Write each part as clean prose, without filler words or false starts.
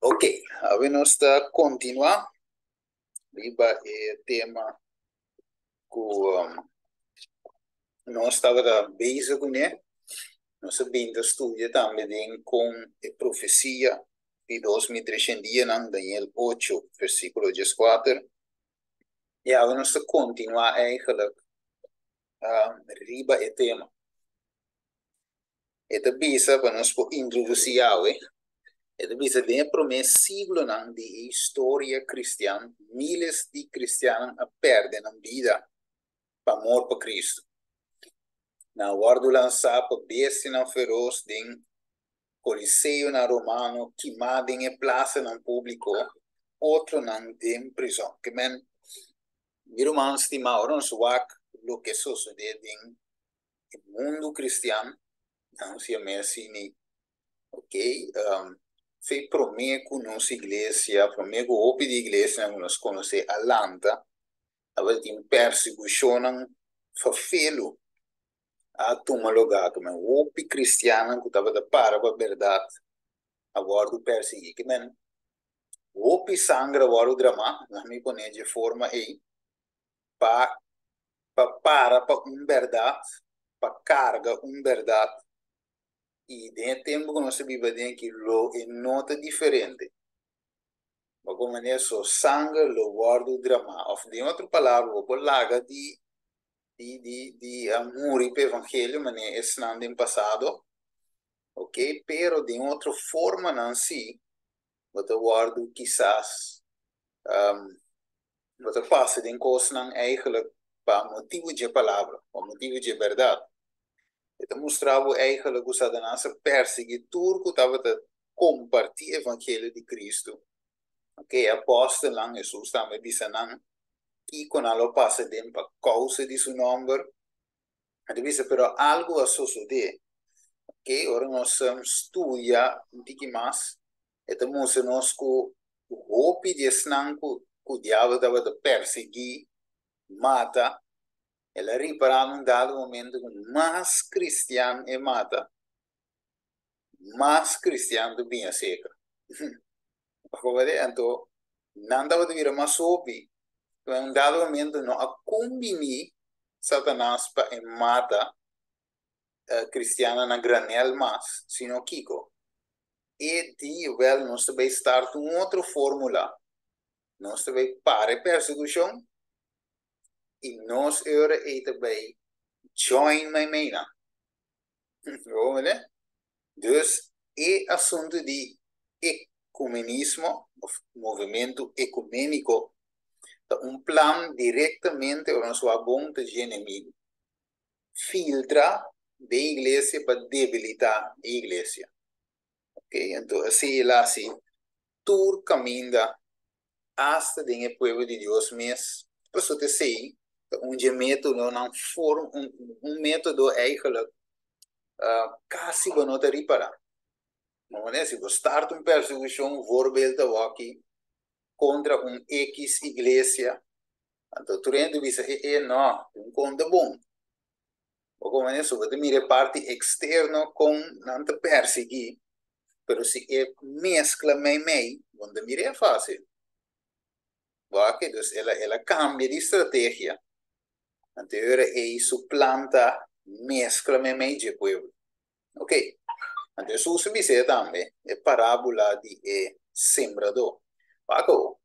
Ok, awe nos ta kontinuá riba e tema ku nos tabata bezig kuné. Nos a bin ta studia tambe den kon e profesia di 2300 dianan, Daniel 8, versíkulo 14. I awe nos ta kontinuá eigenlijk riba e tema. E ta bisa pa nos por introdusí awe. E ta bisa den e promé siglonan di e historia kristian, miles di kristiannan a pèrdè nan bida pa amor pa Kristu. Nan a wòrdu lansá pa bestianan feros den koliseonan romano, kimá den e plasanan públiko, otronan den prizòn. Ke men, mi ruman stimá, ora nos wak loke sosodé den e mundu kristian, nan si a mersi ni ok fe promé ku nos iglesia, promé ku hopi di iglesianan ku nos konosé a lanta, tabatin persekushonnan fafelu a tuma lugá, ke men hopi kristiannan ku tabata para pa bèrdat a wòrdu persiguí, ke men hopi sanger a wòrdu dramá, laat mi pone dje forma ei, pa pa para pa un bèrdat, pa karga un bèrdat, i den e tempu ku nos ta biba den aki lo e no ta diferente. Bo por manera so sanger lo wòrdu dramá, òf den otro palabra bo por laga di di di di a muri pa evangelio manera esnan den pasado, ok, pero den otro formanan si bo ta wòrdu kisas Bo ta pasa den kosnan eigenlijk pa motibu dje palabra, pa motibu dje bèrdat. E ta mustra bo eigenlijk ku Satanas a persiguí tur ku tabata kompartí evangelio di Kristu. Ok, e apòstelnan, Hesus tambe a bisa nan kiko nan lo pasa den pa kousa di su nòmber. E ta bisa, pero algu a sosodé. Ok, ora nos studia un tiki mas, E ta mustra nos ku hopi di esnan ku ku diabel tabata persiguí, mata, el a ripará na un dado momento ku mas kristian e mata, mas kristian ta bini aserka. Anto nan tabata bira mas hopi, na un dado momento no a kumbiní Satanas pa e mata kristiannan na granel mas, sino kiko? E di, Wèl, nos ta bai start un otro fórmula. Nos ta bai para e persekushon i nos e ora ei ta bai join meimeinan. Bo mira? Dus e asuntu di ekumenismo òf movementu ekuméniko ta un plan direktamente ora nos wak bon ta dje enemigu. Filtra den iglesia pa debilitá e iglesia. Ok, anto así el a hasi tur kaminda, asta den e pueblo di Dios mes. Pasobra ta esei ta un dje métodonan for un un método eigenlijk kasi bo no ta ripará. Bo si bo start un persekushon, voorbeeld awor aki, kontra un X iglesia, anto tur hende bisa e e no, un kon ta bon. Bo comprende? So bo ta mira e parti externo kon nan ta persegui, pero si e mezcla mei mei, bo no ta mira e facil. Bo a ke? Dus el a el a cambia di strategia. Anto e ora ei su plan ta mezcla mei mei dje pueblo. Ok. Anto Hesus a bis'é tambe e parábola di e sembradó. Wak awor.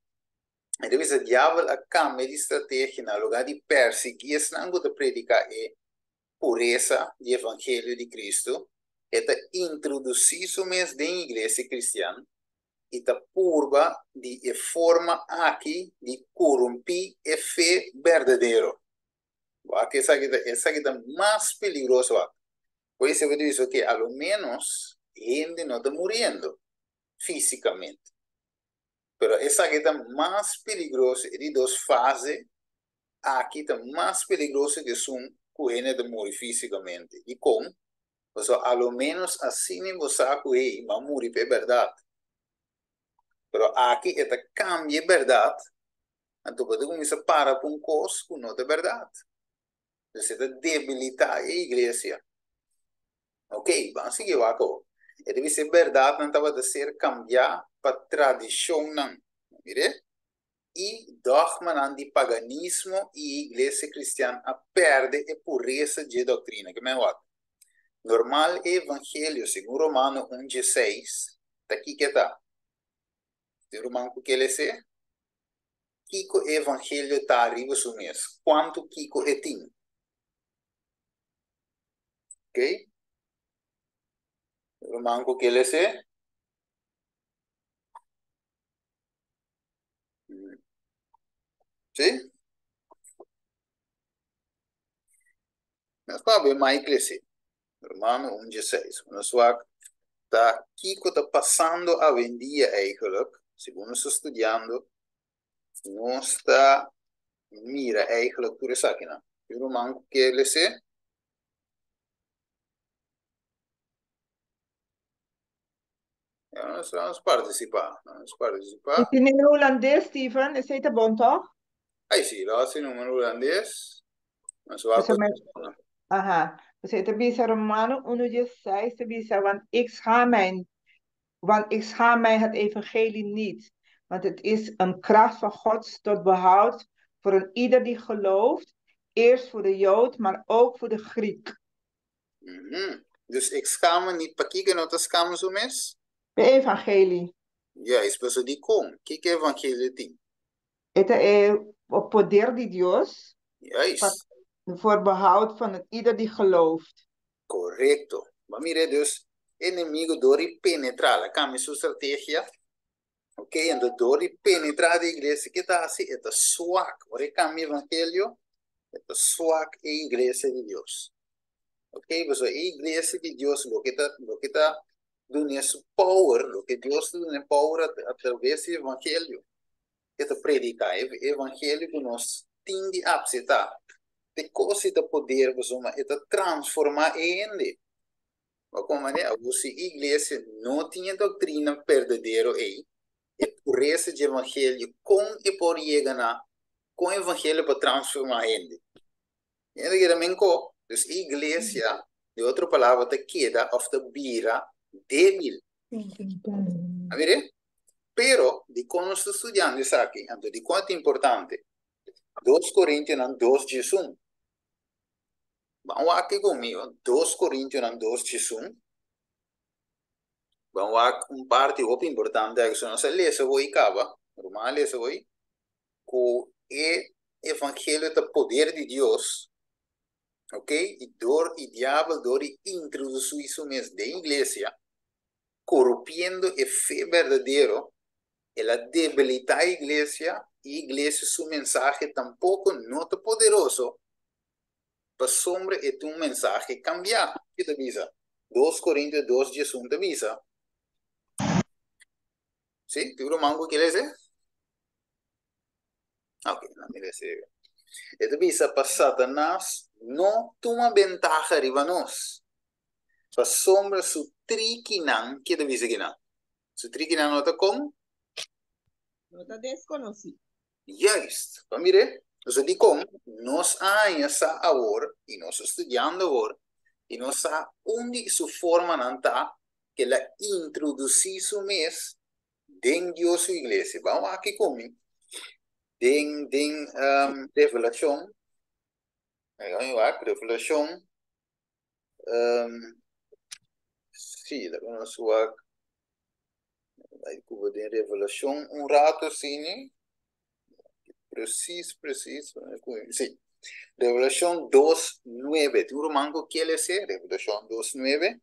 E ta bisa diabel a kambia di strategia na lugá di persiguí esnan ku ta prediká e puresa di evangelio di Kristu, e ta introdusí su mes den iglesia kristian i ta purba di e forma aki di korumpí e fe berdadero. Wak esaki ta esaki ta mas peligroso wak. Pues e ta bisa ke a lo ménos hende no ta muriendo físikamente. Pero esaki ta mas peligroso, e di dos fase aki ta mas peligroso ku esun ku hende ta muri físikamente. Dikon? Pasobra a lo ménos asina bo sa ku hey, bo a muri pa e bèrdat. Pero aki e ta kambia e bèrdat, anto bo ta kuminsá para pa un kos ku no ta bèrdat. Entonces e ta debilitá e iglesia. Ok, ban sigui wak awor. E ta bisa e bèrdatnan tabata ser kambiá pa tradishonnan, mire, i dògmanan di paganismo i e iglesia kristian a pèrdè e puresa dje doktrina. Ke men wak? Normal e evangelio segun Romano un djeseis ta kiko e ta? Tin ruman ku ke les'é? Kiko e evangelio ta riba su mes? Kuantu kiko e tin? Ok? Ruman ku ke les'é? Sí? Nos pa be mai klesé. Romano un djeseis. Nos wak ta kiko ta pasando awendia eigenlijk, segun nos ta studiando, nos ta mira eigenlijk tur esakinan. Tin ruman ku ke lesé? Ja, nos, nos participá. Nos participá. E tin en holandés, Steven. Esei ta bon, toch? Ai, sí, lo hasi un en holandés. Nos va Pasobra mi- Aha. Pasobra e ta bisa Romano 1:16 ta bisa, want ik schaam mij, want ik schaam mij het evangelie niet, want het is een kracht van Gods tot behoud voor een ieder die gelooft, eerst voor de Jood, maar ook voor de Griek. Dus ik schaam me niet. Pakiko e no ta skama su mes? E evangelie. Juist, pasobra dikon? Kiko e evangelio tin? E ta e poder di Dios pa voor behoud van een ieder die gelooft. Korekto. Bo mira dus, e enemigo dor di penetrá, el a kambia su strategia. Ok, anto dor di penetrá den iglesia, ke ta hasi? E ta swak. Ora e kambia evangelio, e ta swak e iglesia di Dios. Ok, pasobra e iglesia di Dios, loke ta, loke ta dun'é su power, loke Dios ta dun'é power a traves di evangelio, e ta prediká e evangelio ku nos tin di apseptá. Te kos i ta poder, pasobra e ta transformá e hende. Bo kon manera awor si iglesia no tin e doktrina berdadero ei, e puresa dje evangelio, kon e por yega na kon e evangelio por transforma hende? Hende keda men ko. Dus e iglesia, di otro palabra, ta keda of ta bira debil. A mira? Pero, dikon nos ta studiando esaki? Anto dikon e ta importante? Dos Korintionan dos diesun. Ban wak aki conmigo, Dos Corintionan dos djesun. Ban wak un parti hopi importante aki. So nos a lesa hoy caba, ruman a lesa hoy, cu e evangelio ta poder di Dios, ok? Y dor y diabel dor di introduci su mes den iglesia, corrumpiendo e fe berdadero, el a debilita e iglesia y iglesia su mensahe tampoco no ta poderoso pasobra e ta un mensahe kambiá. Ke ta bisa? Dos Korintio dos diesun ta bisa. Sí, tin ruman ku ke lesa? Ok, na mi lesa. E ta bisa pa Satanas no tuma bentaha riba nos. Pasobra su trikinan, ke ta bisa kinan? Su trikinan no ta kon? No ta deskonosí. Juist. Pa mire, nos a dikon nos a haña sa awor i nos ta studiando awor i nos sa un di su formanan ta ku el a introdusí su mes den Dios su iglesia. Ban wak aki ku mi den den Revelashon. Ban wak Revelashon. Sí, laga nos wak. Bai cuba den Revelacion un rato asini. Precies, precies. Sí. Revelacion 2, 9. Tin un ruman ku kier lese? Revelacion 2, 9.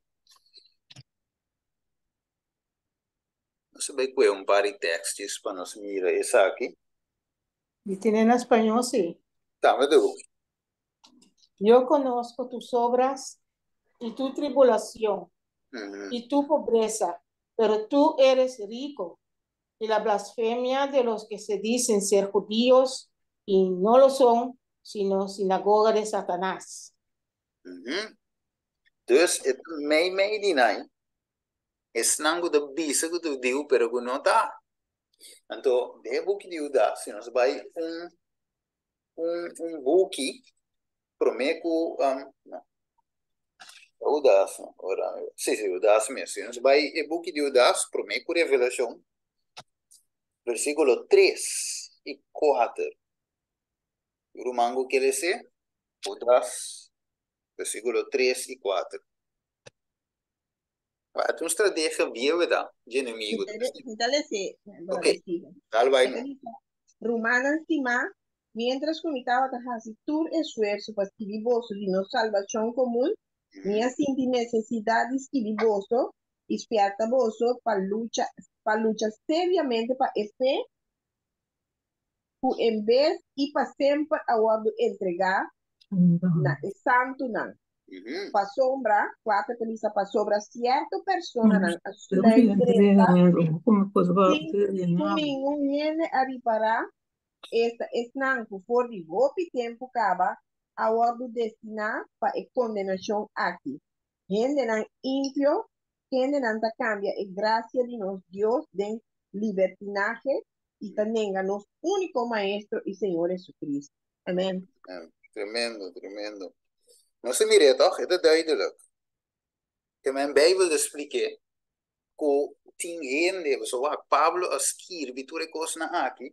Nos a bai kue un par di tekstjes pa nos mira esaki. Mi tene na spañol, sí. Tambe tu. Yo conozco tus obras y tu tribulación y tu pobreza, pero tú eres rico. Y la blasfemia de los que se dicen ser judíos y no lo son, sino sinagoga de Satanás. Dus e ta mei mei di nan, esnan ku ta bisa ku ta hudiu pero ku no ta. Anto den e buki di Judas, si nos bai un un un buki promé ku um, no. Hudas, no? Ora, sí, sí, Hudas mes. Si nos bai e buki di Hudas, promé ku Revelashon, versíkulo 3 i 4. Ruman ku ke lese? Hudas, versíkulo 3 i 4. Wa, un strategia bieu da, di enemigo. Mi ta lese, Ok, dal bai no. Rumannan stimá, miéntras ku mi tabata hasi tur esfuerso pa skibi boso di nos salbashon komun, mi a sinti nesesidat di skibi boso i spièrta boso pa lucha pa lucha seriamente pa e fe ku en bes i pa semper a wòrdu entregá na e santunan. Pasobra, kuater ta bisa, pasobra sierto personanan a sluip drenta sin ku ningun hende a ripará, esta esnan ku for di hopi tempu kaba a wòrdu destiná pa e kondenashon aki, hendenan impio, kendenan ta kambia e grasia di nos Dios den libertinahe i ta nenga nos úniko Maestro i Señor Jesucristo. Amen. Tremendo, tremendo. Nos ta mir'é tòg? E ta duidelijk. Ke men Bijbel ta splik'é ku tin hende, pasobra wak, Pablo a skirbi tur e kosnan aki,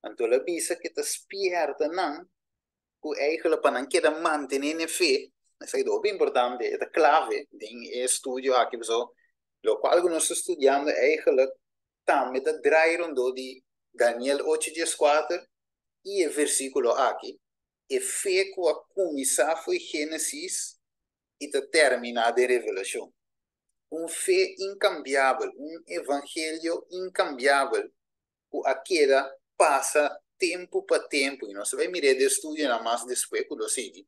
anto el a bisa ku e ta spièrta nan ku eigenlijk pa nan keda mantené n'e fe, esaki ta hopi importante, e ta klave den e estudio aki, pasobra lokual ku nos ta studiando eigenlijk tambe ta drai rondó di Daniel ocho dieskuater i e versíkulo aki, E fe ku a kuminsá fo'i Génesis i ta terminá den Revelashon. Un fe inkambiabel, un evangelio inkambiabel ku a keda pasa tempu pa tempu, i nos ta bai mir'é den estudionan mas despues ku lo sigui,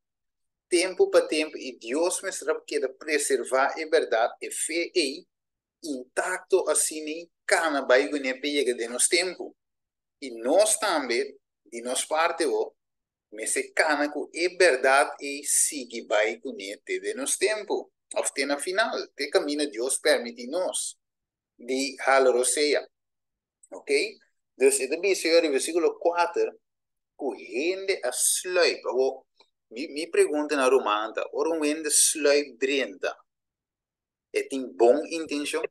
tempu pa tempu, i Dios mester a keda preservá e bèrdat, e fe ei, intakto asina kana bai kuné p'e yega den nos tempu. I nos tambe, di nos parti bo, mester kana ku e bèrdat ei sigui bai kuné te den nos tempu, òf te na final, te kaminda Dios pèrmití nos di hala rosea. Ok? Dus e ta bisa yo riba versíkulo kuater ku hende a sluip. Awor, mi mi pregunta na ruman ta, ora un hende sluip drenta, e tin bon intenshon?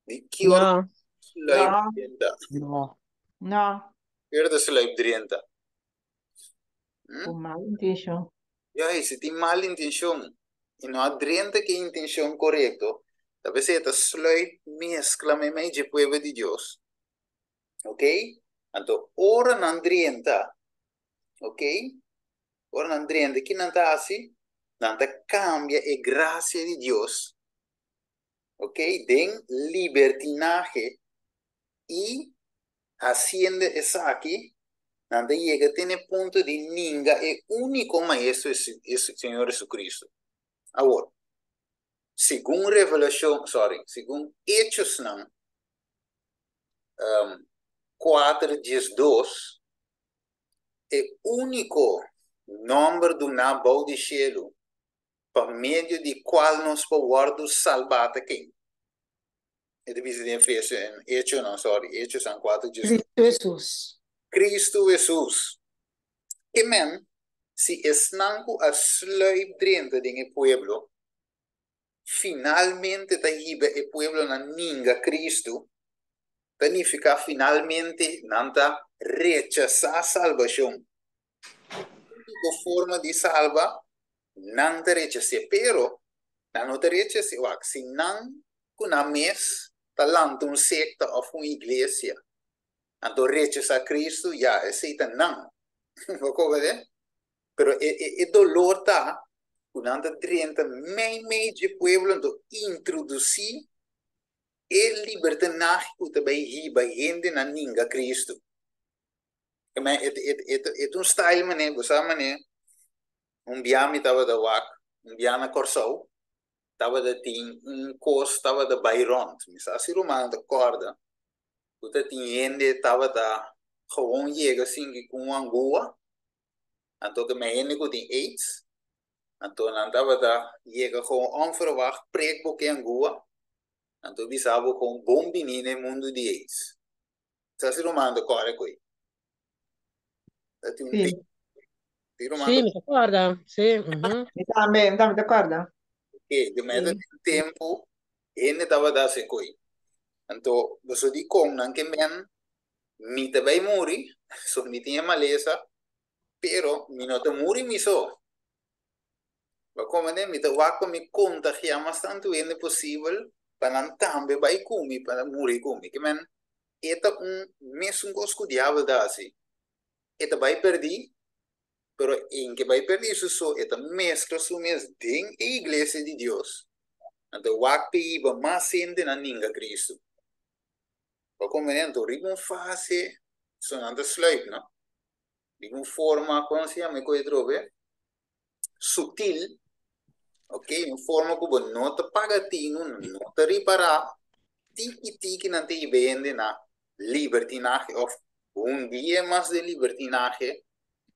Di ki ora No. sluip No. drenta? No. No. Ki ora ta sluip drenta? Hm? Ku mal intenshon. Ja, i si tin mal intenshon i no a drenta ku e intenshon korekto, ta p'esei e ta sluip meskla meimei dje pueblo di Dios. Ok? Anto ora nan drenta, ok? Ora nan drenta, ki nan ta hasi? Nan ta kambia e grasia di Dios, ok, den libertinahe i hasiendo esaki, nan ta yega te na e punto di ninga e úniko Maestro, e Señor Jesucristo. Awor, segun Revelashon, sorry, segun Hechosnan 4, 12, E úniko nòmber duná bou di shelu pa medio di kual nos por wòrdu salbá ta ken? E ta bisa den Efesio, en Echonan, sorry, Echosan 4 djes. Kristu Hesus. Kristu Hesus. Ke men, si esnan ku a sluip drenta den e pueblo finalmente ta hiba e pueblo na ninga Kristu, ta nifiká finalmente nan ta rechasá salbashon. Úniko forma di salba, nan ta rechas'é. Pero, nan no ta rechas'é, wak, si nan ku nan mes ta lanta un sekta òf un iglesia, anto rechasá Kristu, ya, esei ta nan. Bo komprendé? Pero e, e, e dolor ta ku nan ta drenta meimei dje pueblo, anto introdusí e libertinahe ku ta bai hiba hende na ninga Kristu. E, e, e, e, e ta un style mané, bo sa mané, un bia mi tabata wak, un bia na Kòrsou, tabata tin un kos tabata bai rònt. Mi sa si rumannan ta kòrda ku ta tin hende tabata gewoon yega sinki ku un angua, anto ke men hende ku tin aids, anto nan tabata yega gewoon onverwacht prek bo ke angua, anto bisa bo kon bon bini na e mundu di aids. Sa si ruman ta kòrda koe? Ta tin un Sí. tempu. Tin ruman Sí, mi ta kòrda. Sí. mhm. Mi tambe, mi tambe ta kòrda. Oké, di meta Sí. den tempu hende tabata hasi koi. Anto boso di kon nan ke men mi ta bai muri, so mi tin e malesa, pero mi no ta muri mi so. Bo a komprende? Mi ta wak pa mi kontagiá mas tantu hende posibel pa nan tambe bai ku mi, pa nan muri ku mi. Ke men e ta un mesun kos ku diabel ta hasi. E ta bai pèrdí, pero en ke bai pèrdí su so e ta meskla su mes den e iglesia di Dios. Anto wak pa e hiba mas hende na ninga Kristu. Bo a komprende? Anto riba un fase so nan ta sluip, no? Riba un forma, kon se yama e koe atrobe? Sutil, ok? Un forma ku bo no ta paga tinu, no ta ripará, tiki tiki nan ta hiba hende na libertinahe òf hundié mas den libertinahe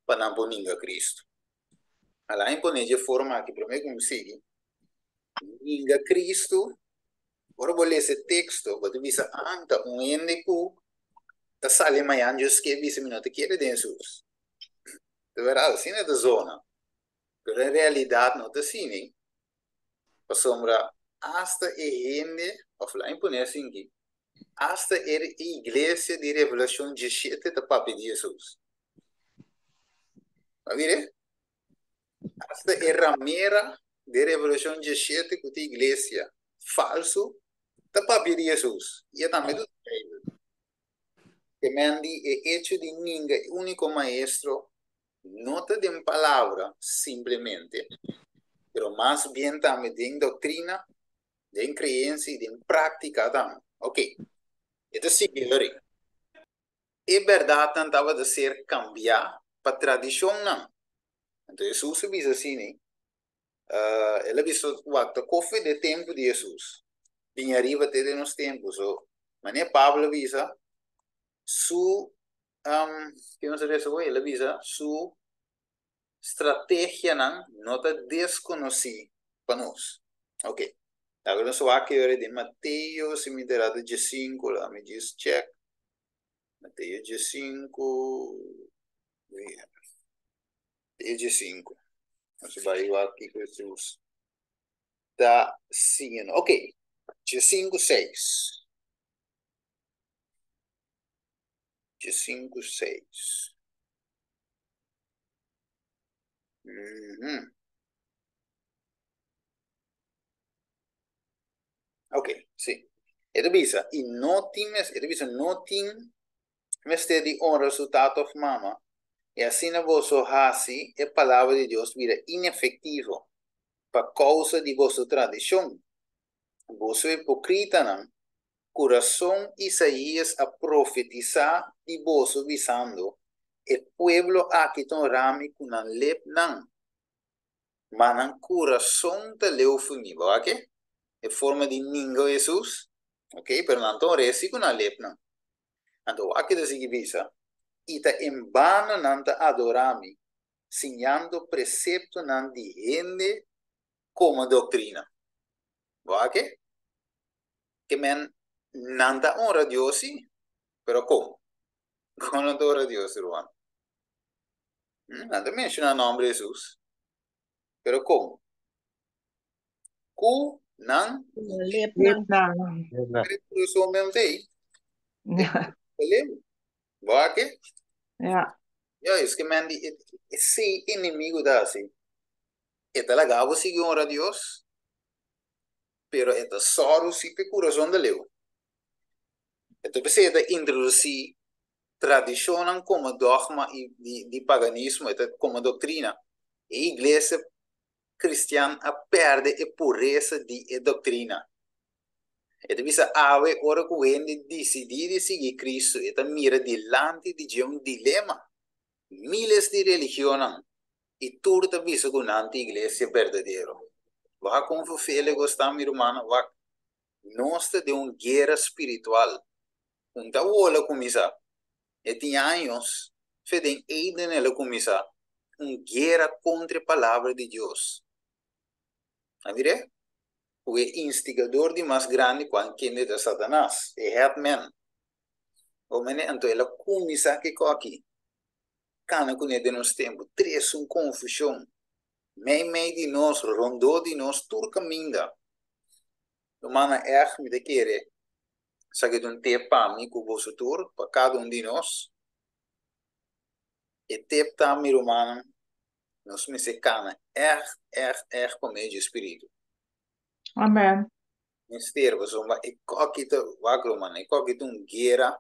pa nan por ninga Kristu. Alá imponé dje forma aki promé ku mi sigui. Ninga Kristu, ora bo lesa e teksto, bo ta bisa, ah, ta un hende ku ta sali mañan Dios ke bisa mi no ta kere den Hesus. Ta bèrdat, asina ta zona. Pero en realidat no ta asina. Pasobra asta e hende, òf laga mi pone asinki, asta e iglesia di Revelashon diesshete ta papia di Hesus. Bo a mira? Asta e ramera di Revelashon diesshete ku ta iglesia falsu ta papia di Hesus. I e tambe ta den Beibel. Te men di e echo di ninga e úniko maestro no ta den palabra simplemente, pero mas bien tambe den doctrina, den creencia y den práctica tambe. Ok, e ta sigui lori. E berdadnan tabata ser cambiá pa tradicionnan. Anto Hesus a bisa asina, el a bisa wak ta kofe den tempu di Hesus, bini ariba te den nos tempu. So, manera Pablo a bisa, su Um, ke nos a lesa hoy? El a bisa su strategianan no ta deskonosí pa nos. Ok. Laga nos wak e ora den Mateo, si mi ta erado, diesinku. Laga mi djis check. Mateo diesinku. Mateo diesinku. Nos a bai wak kiko Hesus ta siña nos. Ok. Diesinku seis. Diesinku seis. Mhm. Ok, sí. E ta bisa, i no tin mes, e ta bisa, no tin mester di honra su tata of mama, i asina boso hasi e palabra di Dios bira inefectivo pa causa di boso tradicion. Boso hipocritanan, Ku rason Isaías a profetisá di boso bisando, E pueblo aki ta honrá mi ku nan lepnan, ma nan kurason ta leu for mi. Bo wak e? E forma di ninga Hesus. Ok, pero nan ta honr'é sí ku nan lepnan. Anto wak e ta sigui bisa, I ta en bano nan ta adorá mi, siñando preseptonan di hende komo doktrina. Bo wak e? Ke men nan ta honra Dios sí, pero kon? Kon nan ta honra Dios, ruman? Nan ta menshoná nòmber di Hesus, pero kon? Ku nan Lepnan. Lepnan. Pero men ta ei. Leu. Bo a ke? Ja. Ja, es ke men di si enemigo ta hasi, e ta laga bo sigui honra Dios, pero e ta sòru si p'e kurason ta leu. E ta p'esei e ta introdusí tradishonnan komo dògma i di paganismo, e ta komo doktrina. E iglesia kristian a pèrdè e puresa di e doktrina. E ta bisa awe ora ku hende disidí di sigui Kristu e ta mira dilanti di dje un dilema. Miles di religionnan i tur ta bisa ku nan ta iglesia berdadero. Wak kon fofele ku sta mi rumannan, wak nos ta den un guera spiritual. Un ta wola kuminsá. E tin años fe den Eden el a kuminsá un guera kontra e palabra di Dios. A mir'é? Ku e instigador di mas grandi kual kende ta Satanas, e head man. Bo mene? Anto el a kuminsá kiko aki? Kana kuné den nos tempu, trese un konfushon meimei di nos, rondó di nos, tur kaminda. Rumannan, ègt mi ta kere esaki ta un tep pa mi ku boso tur, pa kada un di nos. E tep ta, mi rumannan, nos mester kana ègt, ègt, ègt pa medio di Spiritu. Amen. Mester, pasobra e kòki ta, wak rumannan, e kòki ta un guera.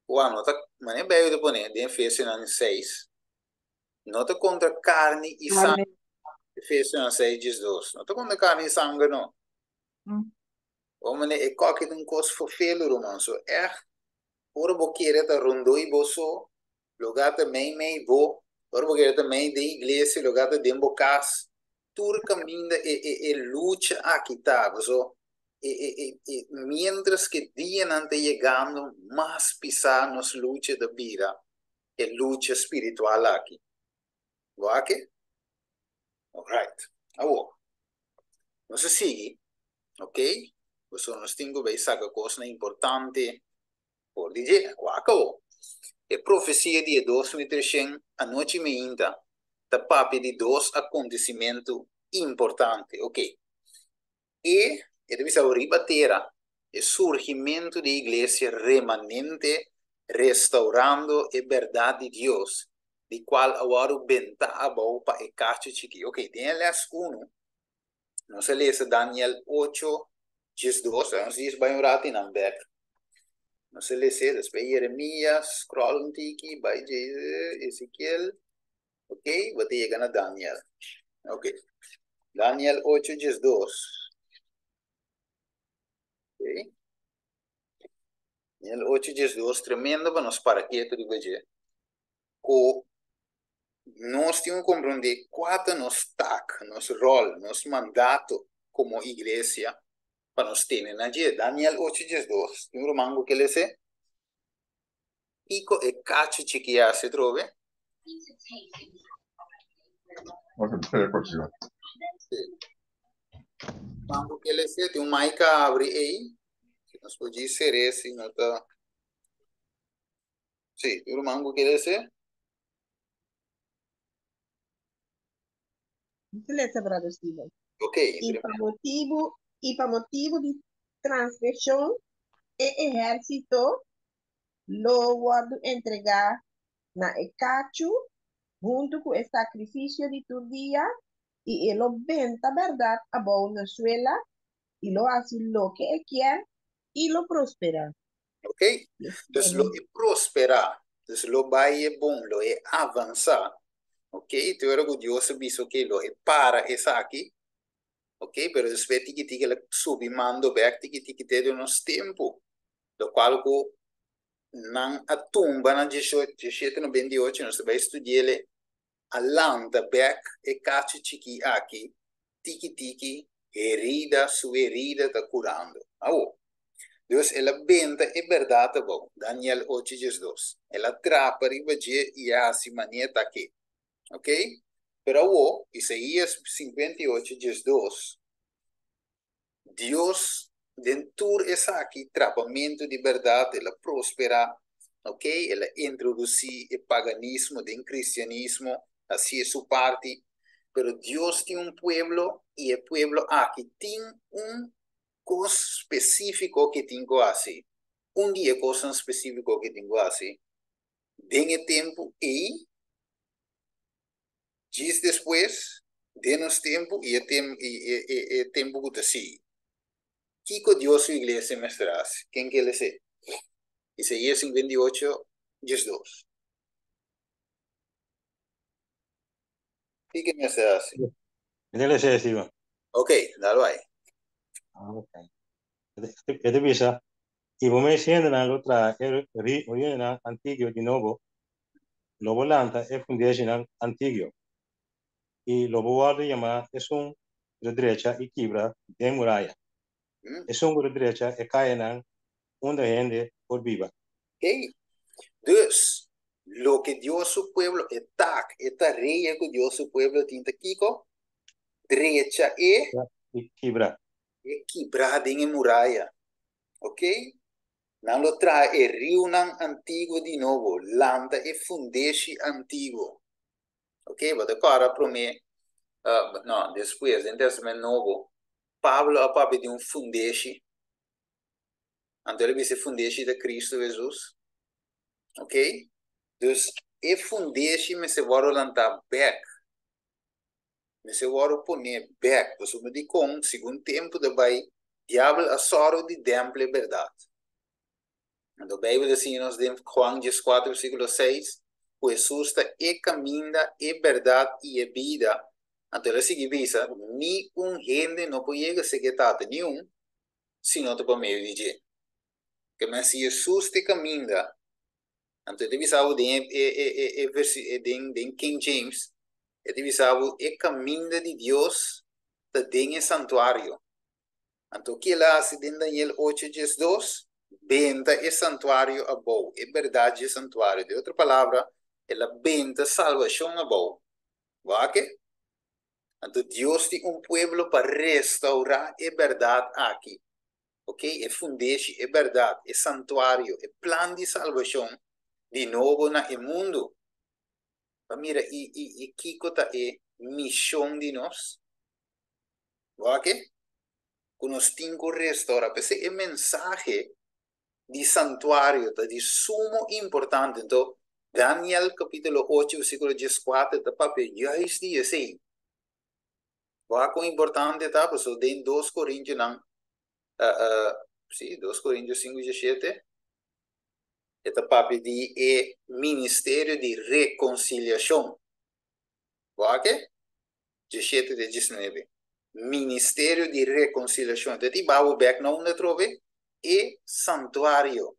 Kua no ta, manera Bijbel ta pone den Efesionan 6, no ta kontra karni i sanger. Efesionan 6 12, no ta kontra karni i sanger no. Bo manera e kòki ta un kos fofelu ruman, so ègt ora bo kere ta rondoi bo so, loga ta mei mei bo, ora bo kere ta mei den iglesia, loga ta den bo kas, tur kaminda e e e lucha aki ta, paso e e e e mientras ke dianan ta yegando mas pisá nos lucha ta bira e lucha spiritual aki. Bo aki? Alright. Awor, nos a sigui, ok? Pasobra nos tin ku bai saka kosnan importante for di dje. Wak awor. E profesia di e 2300 anochi meinta ta papia di dos akontesimentu importante. Ok. E, e ta bisa riba tera, e surgimentu di iglesia remanente restaurando e bèrdat di Dios, di kual a wòrdu bentá abou pa e kachu chikí. Ok, den e lès unu, nos a lesa Daniel 8, 12, nos dies bai un ratu i nan bèk. Nos a les'é, despues Jeremias, scroll un tiki, bai dje Ezekiel, ok, bo ta yega na Daniel. Ok, Daniel 8, 12. Ok. Daniel 8, 12, tremendo pa nos para ketu riba dje. Ku nos tin ku komprondé kua ta nos tak, nos ròl, nos mandato komo iglesia pa nos tene na dje. Daniel 8, 12. Tin un ruman ku ke les'é? Kiko e kachu chiki hasi atrobe? Ruman ku ke les'é? Tin un mic a abri ei. Si nos por djis ser'é si no ta. Sí, tin ruman ku ke les'é? Lesa, brother Steven. Ok. I pa motibu di transgreshon, e ehérsito lo wòrdu entregá na e kachu huntu ku e sakrifisio di tur dia, i e lo benta bèrdat abou na suela, i lo hasi loke e ke, i lo prosperá. Ok? Dus lo e prosperá. Dus lo bai e bon, lo e avansá. Ok? Te ora ku Dios a bisa, ok, lo e para esaki. Ok? Pero despues tiki tiki el a subi mando bèk tiki tiki te den nos tempu. Lokual ku nan a tumba na 1798, nos ta bai studi'el, a lanta bèk e kachu chikí aki, tiki tiki, herida su herida ta kurando. Awo, Dus el a benta e bèrdat abou, Daniel 8 12. El a trapa riba dje i a hasi manera ta ke. Ok? Pero awo, Isaías 58 12, Dios den tur esaki trapamentu di bèrdat, el a prosperá, ok? El a introdusí e paganismo den kristianismo, hasié su parti. Pero Dios tin un pueblo i e pueblo aki tin un kos spesífiko ke tin ku hasi. Un di e kosnan spesífiko ke tin ku hasi den e tempu ei, djis despues, den nos tempu i e tem i e e e tempu ku ta sigui. Kiko Dios su iglesia mester hasi? Ken ke les'é? Isaías 58, 12. Kiko mester hasi? Mi ta les'é, Steven. Ok, dal bai. Ah, ok. E ta bisa, I bo mes hendenan lo traha e ruinanan antiguo di nobo, lo bo lanta e fundeshinan antiguo, i lo bo wòrdu yamá esun ku ta drecha i kibra den muraya, esun ku ta drecha e kayanan unda hende por biba. Hey, dus, loke Dios su pueblo, e tak, e tarea ku Dios su pueblo tin ta kiko? Drecha e I kibra. E kibra den e muraya. Ok? Nan lo traha e riunan antiguo di nobo, lanta e fundeshi antiguo. Ok, bo ta kòrda promé, no, despues, den Tèstamènt Nobo, Pablo a papia di un fundeshi. Anto el a bisa e fundeshi ta Cristo Hesus. Ok? Dus e fundeshi mester wòrdu lantá bèk. Mester wòrdu poné bèk. Pasobra dikon, segun tempu ta bai, diabel a sòru di dèmpel e bèrdat. Anto Beibel ta siña nos den Juan dieskuater versíkulo seis ku Hesus ta e kaminda, e bèrdat i e bida. Anto el a sigui bisa, Ni un hende no por yega serka e Tata, ni un, si no ta pa medio di dje. Ke men si Hesus ta e kaminda, anto e ta bisa bo den e e e e versi den den King James, e ta bisa bo e kaminda di Dios ta den e santuario. Anto ki el a hasi den Daniel ocho diesdos? Benta e santuario abou, e bèrdat dje santuario. Den otro palabra, el a benta salbashon abou. Wak e? Anto Dios tin un pueblo pa restaurá e bèrdat aki. Ok, e fundeshi, e bèrdat, e santuario, e plan di salbashon di nobo na e mundu. Pa mira i i i kiko ta e mishon di nos? Wak e? Ku nos tin ku restaurá. P'esei e mensahe di santuario ta di sumo importante. Anto, Daniel kapítulo ocho versíkulo dieskuater ta papia juist di esei. Wak kon importante ta, pasobra den dos Korintionan, sí, dos Korintio sinku diesshete, e ta papia di e ministerio di rekonsiliashon. Wak e? Diesshete te diesnuebe. Ministerio di rekonsiliashon. Ta di babo bek na unda atrobe? E santuario.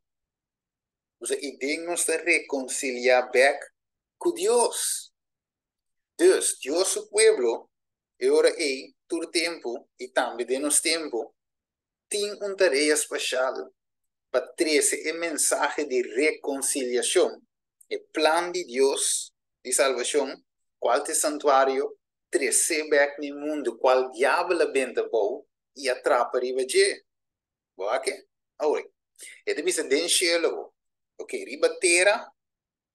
Osea, i den nos ta rekonsiliá bek ku Dios. Dus, Dios su pueblo, e ora ei, tur tempu, i tambe den nos tempu, tin un tarea speshal pa trese e mensahe di rekonsiliashon, e plan di Dios di salbashon, kual ta e santuario, tres'é bèk na e mundu kual diabel a benta bou i a trapa riba dje. Bo a ke? Awor, e ta bisa den shelu bo. Ok, riba tera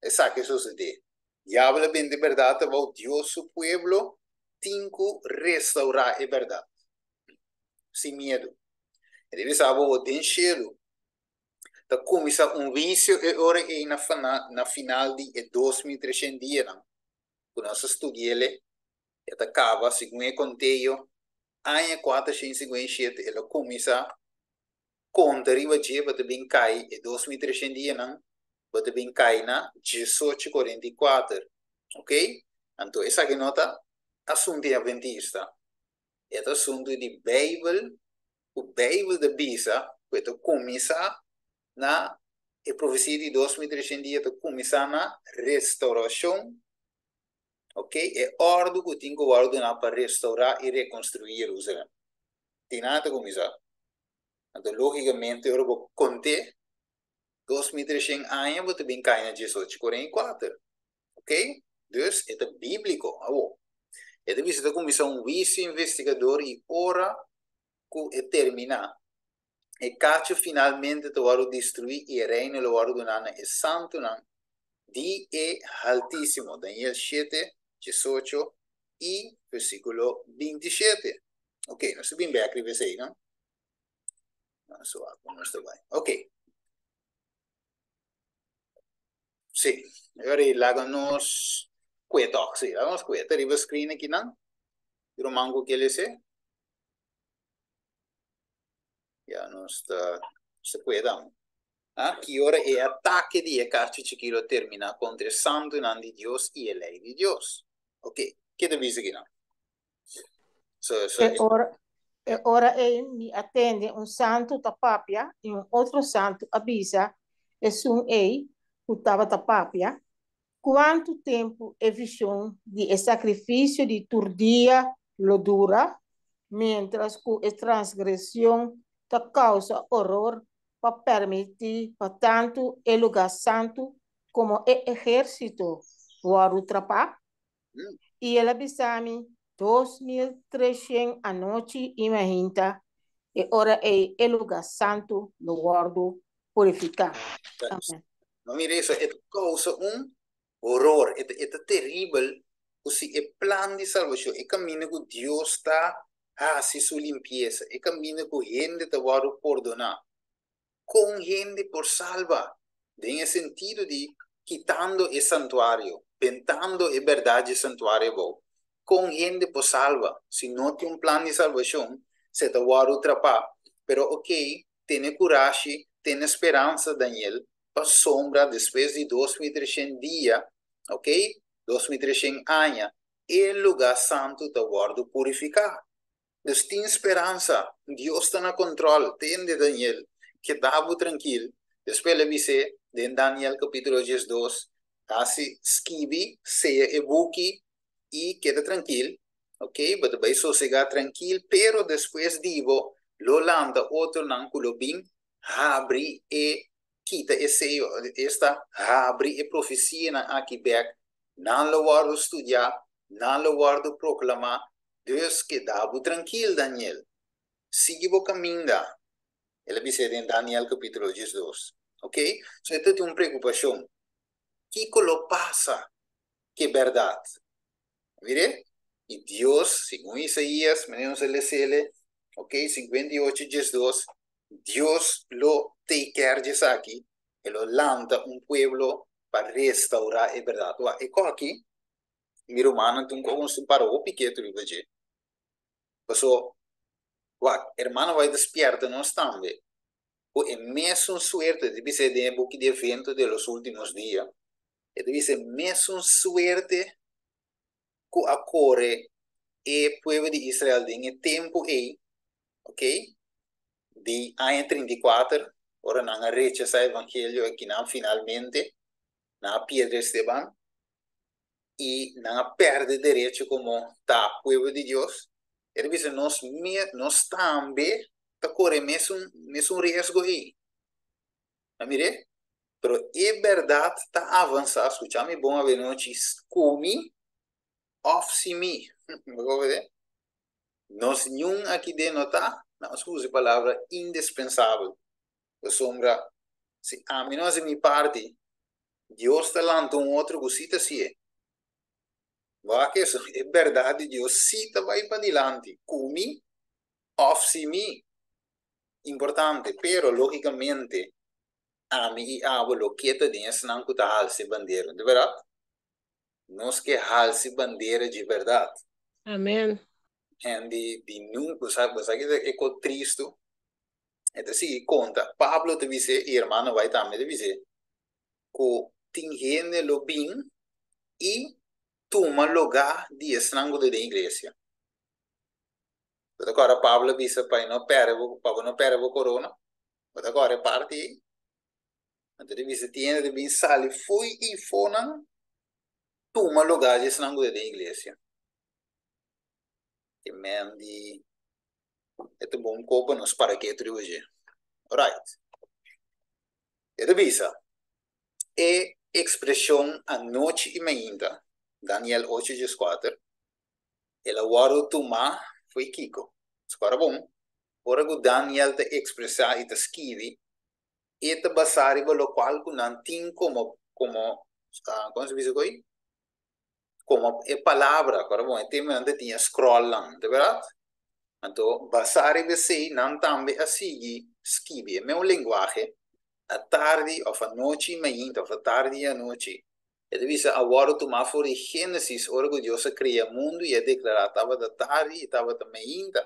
esaki a sosodé. Diabel a benta e bèrdat abou, Dios su pueblo tin ku restaurá e bèrdat. Sin miedu. E ta bisa bo den shelu ta kuminsá un huisio e ora ei na na final di e 2300 dianan ku nos a studi'el e ta kaba segun e konteo aña 457 el a kuminsá konta riba dje bo ta bin kai e 2300 dianan bo ta bin kai na 1844 ok anto esaki no ta asuntu di adventista E ta asuntu di Beibel, ku Beibel ta bisa ku e ta kuminsá na e profesia di 2300 dia ta kuminsá na restaurashon, ok, e òrdu ku tin ku wòrdu duná pa restaurá i rekonstruí Jerusalèm. Tin nan ta kuminsá. Anto lógikamente ora bo kont'é 2300 aña bo ta bin kai na 1844. Ok? Dus e ta bíbliko. Awor, e ta bisa ta kuminsá un huisio investigador i ora ku e terminá, e kachu finalmente ta wòrdu destruí i e reino lo wòrdu duná na e santunan di e Haltísimo. Daniel shete, diesocho i versíkulo 27. Ok, nos ta bin bèk riba esei, no? Nos wak kon nos ta bai. Ok. Sí, ora i laga nos kue tòg, sí, laga nos kue. Ta riba screen akinan, di ruman ku ke lese. Ya nos ta, nos ta kue dan. Ah, ki ora e atake di e kachu chikí lo terminá kontra e santunan di Dios i e lei di Dios. Ok, ke ta bisa akinan? So, so, E ora, e ora ei mi a tende un santu ta papia i un otro santu a bisa esun ei ku tabata papia, Kuantu tempu e vishon di e sakrifisio di tur dia lo dura, miéntras ku e transgresion ta kousa oror pa permití pa tantu e lugá santu komo e ehérsito wòrdu trapá? I el a bisa mi, 2300 anochi i mainta, e ora ei e lugá santu lo wòrdu purifiká. Amèn. No mira eso, e ta kousa un horor, e ta teribel ku si e plan di salbashon, e kaminda ku Dios ta hasi su limpiesa, e kaminda ku hende ta wòrdu pordoná, kon hende por salba den e sentido di kitando e santuario, bentando e bèrdat dje santuario abou? Kon hende por salba si no tin un plan di salbashon? Se ta wòrdu trapá. Pero okey, tene kurashi, tene speransa, Daniel, pasobra despues di 2300 dia, okey, 2300 aña, e lugá santu ta wòrdu purifiká. Dus tin speransa, Dios ta na control, tende Daniel, keda bo trankil. Despues el a bis'é den Daniel capítulo 12, hasi skibi, seya e buki i keda trankil, ok, bo ta bai sosegá trankil, pero despues di bo lo lanta otronan ku lo bin habri e kita e seyo, esta habri e profesianan aki bèk, nan lo wòrdu studiá, nan lo wòrdu proklamá. Dus keda bo trankil, Daniel. Sigui bo kaminda. El a bis'é den Daniel kapítulo 12. Ok? So e ta tin un preokupashon. Kiko lo pasa ku e bèrdat? Mir'é? I Dios, segun Isaías, manera nos a les'é, ok, 58 12, Dios lo take care di esaki, e lo lanta un pueblo pa restaurá e bèrdat. Wak, e kos aki Mi rumannan tin un kos un para hopi ketu riba dje. Paso, wak, hermano bai despierta nos tambe ku e mesun suerte, e ta bisa den e buki di Evento de los Ultimos Dia, e ta bisa e mesun suerte ku a kore e pueblo di Israel den e tempu ei, ok, di aña 34, ora nan a rechasá evangelio akinan finalmente, nan a piedra Esteban, i nan a perde derecho komo ta pueblo di Dios, e ta bisa nos nos tambe ta kore mesun mesun riesgo ei. A mir'é? Pero e bèrdat ta avansá, skucha mi bon avenochi, ku mi òf sin mi. Bo kohe? Nos niun aki den no ta, nan a usa e palabra indispensabel. Pasobra si ami no hasi mi parti, Dios ta lanta un otro ku sí ta hasié. Wak eso, e bèrdat di Dios sí ta bai padilanti, ku mi òf sin mi. Importante, pero lógikamente ami i abo lo ke ta den esnan ku ta halsa e bandera, no ta bèrdat? Nos ke halsa e bandera dje bèrdat. Amen. Hende di nunka, bo sa, bo sa ki ta e kos tristu? E ta sigui konta. Pablo ta bis'é i hermano White tambe ta bis'é ku tin hende lo bin i tuma lugá di esnan ku ta den iglesia. Bo ta kòrda Pablo a bisa pa e no pèrdè bo, pa bo no pèrdè bo korona? Bo ta kòrda e parti ei? Anto ta bisa tin hende ta bin sali fo'i eifonan tuma lugá di esnan ku ta den iglesia. E men di E ta bon kopa nos para ketu riba dje. Alright. E ta bisa, E ekspreshon anochi i mainta, Daniel ocho 14, el a wòrdu tumá fo'i kiko? Skora bon, ora ku Daniel ta ekspresá i ta skibi, e ta basá riba lokual ku nan tin komo, komo, komo se bisa ko'i? Komo e palabra, kòrda bon, e tempu nan ta tin e scrollnan, ta bèrdat? Anto, basá riba esei, nan tambe a sigui skibi e meun lenguahe, atardi òf anochi mainta òf atardi i anochi. E ta bisa a wòrdu tumá for di Génesis, ora ku Dios a krea mundu i a deklará tabata tardi i tabata mainta.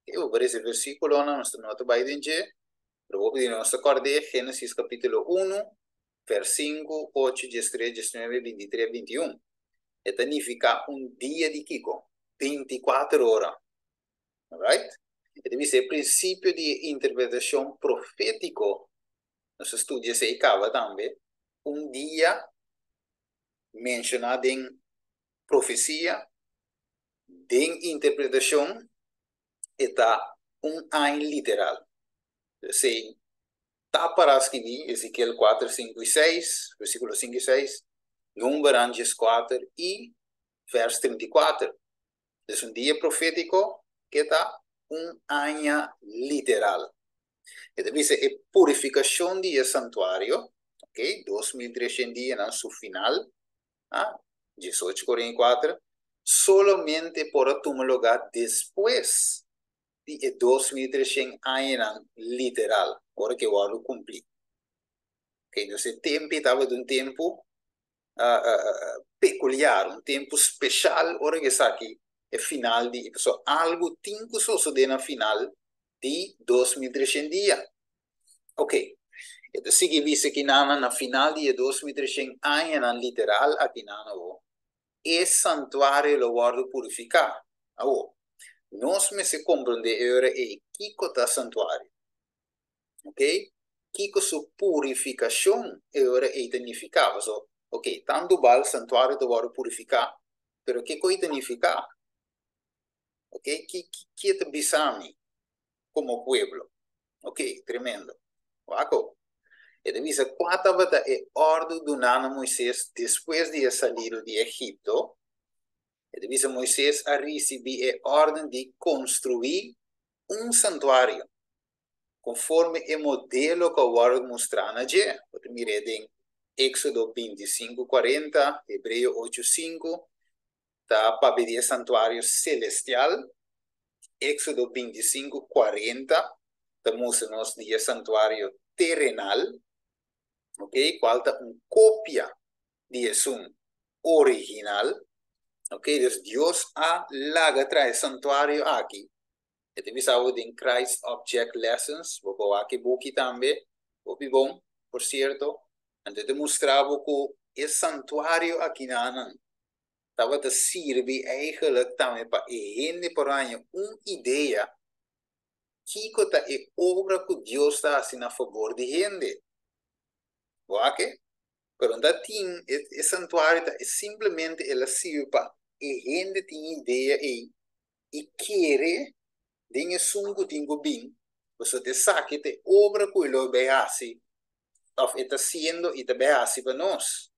Oke, bo parese versíkulonan, nos ta no ta bai den dje, pero hopi di nos ta kòrd'é, Génesis kapítulo unu, vers 5, 8, 13, 19, 23, 21. E ta nifiká un dia di kiko? 24 ora. Alright? E ta bisa e prinsipio di e interpretashon profétiko, nos a studia esei kaba tambe, un dia menshoná den profesia, den interpretashon, e ta un aña literal. Esei ta pará skibí Ezekiel 4, 5 i 6, versíkulo 5 i 6, Númeronan 14 i vèrs 34. Es un dia profétiko ke ta un aña literal. E ta bisa e purifikashon di e santuario, ok, 2300 dianan su final, ah, 1844, solamente por a tuma lugá despues di e 2300 añanan literal, ora ku e wòrdu kumplí. Ok, dus e tempu ei tabata un tempu pekuliar, un tempu speshal ora ku esaki e final di, pasobra algu tin ku sosodé na final di 2300 dia. Ok, e ta sigui bisa kinanan na final di e 2300 añanan literal akinan awo, e santuario lo wòrdu purifiká. Awo, nos mester komprondé e ora ei kiko ta santuario. Ok, kiko su purifikashon e ora ei ta nifiká? Paso, ok, tantu bal santuario ta wòrdu purifiká, pero kiko ei ta nifiká? Ok, ki ki e ta bisa mi komo pueblo? Ok, tremendo. Wak. E ta bisa kua tabata e òrdu duná na Moisés despues di e salido di Egipto. E ta bisa Moisés a risibí e órden di konstruí un santuario konforme e modelo ku a wòrdu mustrá na dje. Bo ta mir'é den Éksodo 25, 40, Hebreo 8, 5, ta papia di e santuario selestial. Éksodo 25, 40 ta mustra nos di e santuario terenal, ok, kual ta un kopia di esun original. Ok, dus Dios a laga traha e santuario aki. E ta bisa bo den Christ Object Lessons, bo por wak e buki tambe, hopi bon, por sierto. Anto e ta mustra bo ku e santuario akinanan tabata sirbi eigenlijk tambe pa e hende por haña un idea kiko ta e obra ku Dios ta hasi na fabor di hende. Bo wak e? Pero no ta tin e santuario ta simplemente el a sirbi pa e hende tin idea ei i kere den esun ku tin ku bin, pasobra ta esaki ta e obra ku e lo bai hasi òf e ta hasiendo i ta bai hasi pa nos.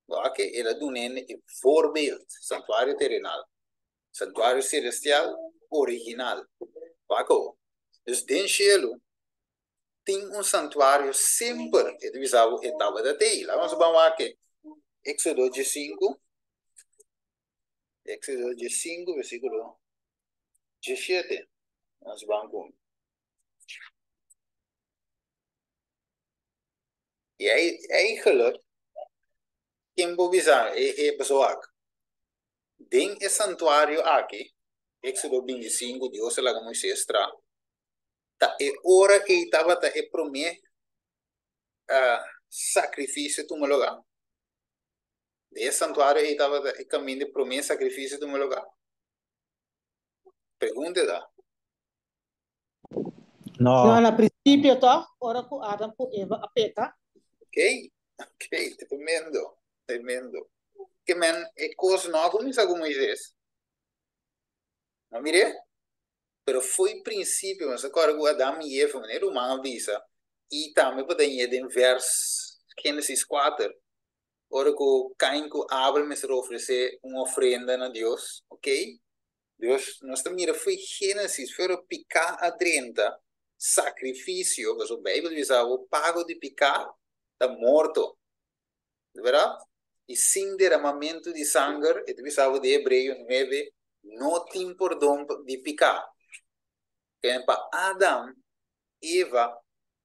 Wak, el a duna hende e voorbeeld, santuario terenal, santuario selestial original. Wak awor. Dus den shelu tin un santuario semper, e ta bisa bo e tabata t'ei. Laga nos ban wak e Éxodo 15. Éxodo 15, versículo 17. Nos ban ku. I eigenlijk, ken por bisa e e pasobra wak, den e santuario aki, Éxodo 25, Dios a laga Moisés tra, ta e ora ei tabata e promé sakrifisio tuma lugá. Den e santuario ei tabata e kaminda e promé sakrifisio tuma lugá? Pregunta ta. No. No, na principio toch, ora ku Adam ku Eva a peka. Ok, ok, tremendo, tremendo. Ke men e kos no a kuminsá ku Moisés. No mir'é? Pero fo'i principio, nos a kòrda ku Adam i Eva, manera ruman a bisa, i tambe por ta ñe den vers Génesis 4, ora ku Kain ku Abel mester ofresé un ofrenda na Dios, ok? Dios, nos ta mira fo'i Génesis, for ora piká a drenta, sakrifisio, pasobra Beibel ta bisa bo, pago di piká ta morto. Di bèrdat? I sin deramamentu di sanger, e ta bisa bo den Hebreo 9, no tin pordon di piká. Kende pa Adam, Eva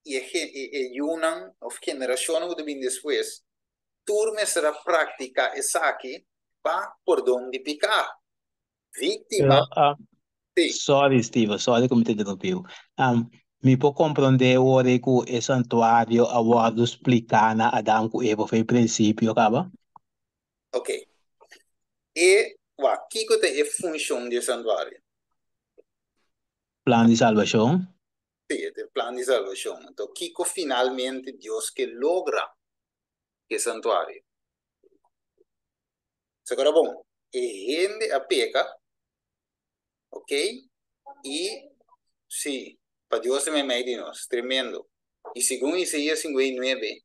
i e e yunan òf generashonnan ku ta bini despues, tur mester a praktiká esaki pa pordon di piká. Víktima. Pero, Sí. sorry Steven, sorry ku mi ta interrumpí bo. Mi por komprondé ora ku e santuario a wòrdu spliká na Adam ku Eva for e prinsipio kaba? Ok. E, wak, kiko ta e funshon di e santuario? Plan di salbashon. Sí, e ta e plan di salbashon. Anto, kiko finalmente Dios ke logra ku e santuario? Sa bon, e hende a peka, ok? I sí, pa Dios ta meimei di nos, tremendo. I segun Isaías 59,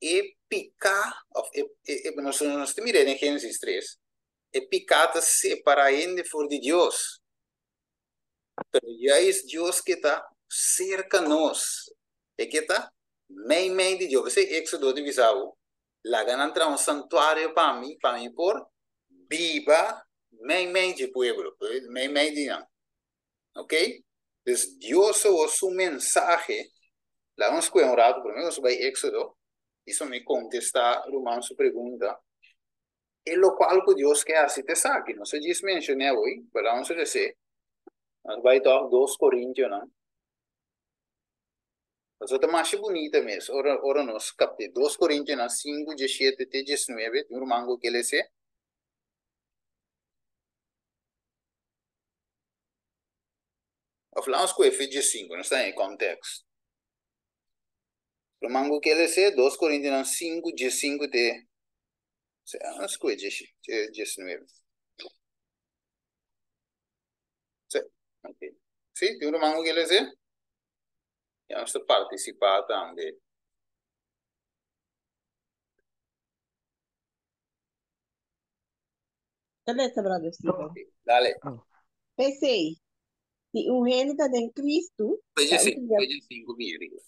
e piká, òf e, e, e, nos, nos ta mira den Génesis 3, e piká ta separá hende for di Dios. Pero juist Dios ke ta serka nos. E ke ta mei mei di Dios. P'esei Éxodo ta bisa bo, Laga nan traha un santuario pa mi, pa mi por biba mei mei dje pueblo, mei mei di nan. Ok? Dus Dios awor su mensahe, laga nos kue un ratu promé ku nos bai Éxodo, i so mi kontestá ruman su pregunta. E lokual ku Dios ke hasi ta esaki. Nos a djis menshoné awor, pero laga nos resé. Nos bai tòg dos Korintionan. Pasobra ta masha bunita mes ora ora nos kapt'é. Dos Korintionan sinku, diesshete te diesnuebe, tin un ruman ku ke les'é. Of laga nos kohe fe diesinku, nos ta den e kòntèks. Ruman ku ke les'é, dos Korintionan sinku, diesinku te, nos kohe diesnuebe. Sí, ok. Sí, tin un ruman ku ke les'é? Ya nos ta partisipá tambe. Ta lesa, brother Steven. Dale. P'esei, si un hende ta den Cristo, ta un cria. P'e dje sinku mi riba.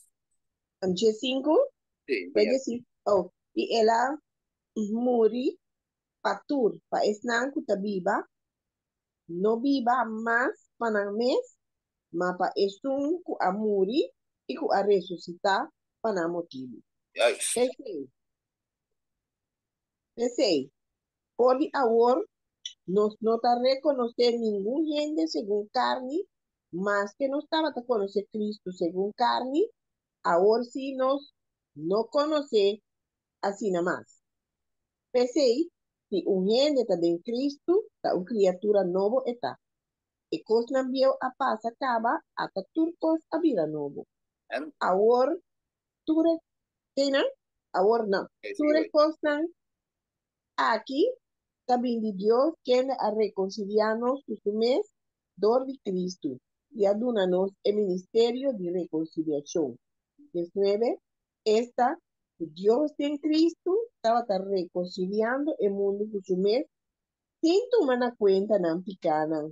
Dje sinku? Sí, P'e dje sinku. Oh, i el a muri pa tur, pa esnan ku ta biba, no biba mas pa nan mes, ma pa esun ku a muri i ku a resusitá pa nan motibu. Juist. P'esei, p'esei, for di awor nos no ta rekonosé ningun hende segun karni, maske nos tabata konosé Kristu segun karni, awor sí nos no konosé asina mas. P'esei, si un hende ta den Kristu, ta un kriatura nobo e ta. E kosnan bieu a pasa kaba, ata tur kos a bira nobo. Awor tur e keinan? Awor no. Tur e kosnan aki ta bin di Dios kende a rekonsiliá nos ku su mes dor di Kristu i a duna nos e ministerio di rekonsiliashon. Diesnuebe, Esta, ku Dios den Kristu tabata rekonsiliando e mundu ku su mes sin tuma na kuenta nan pikánan,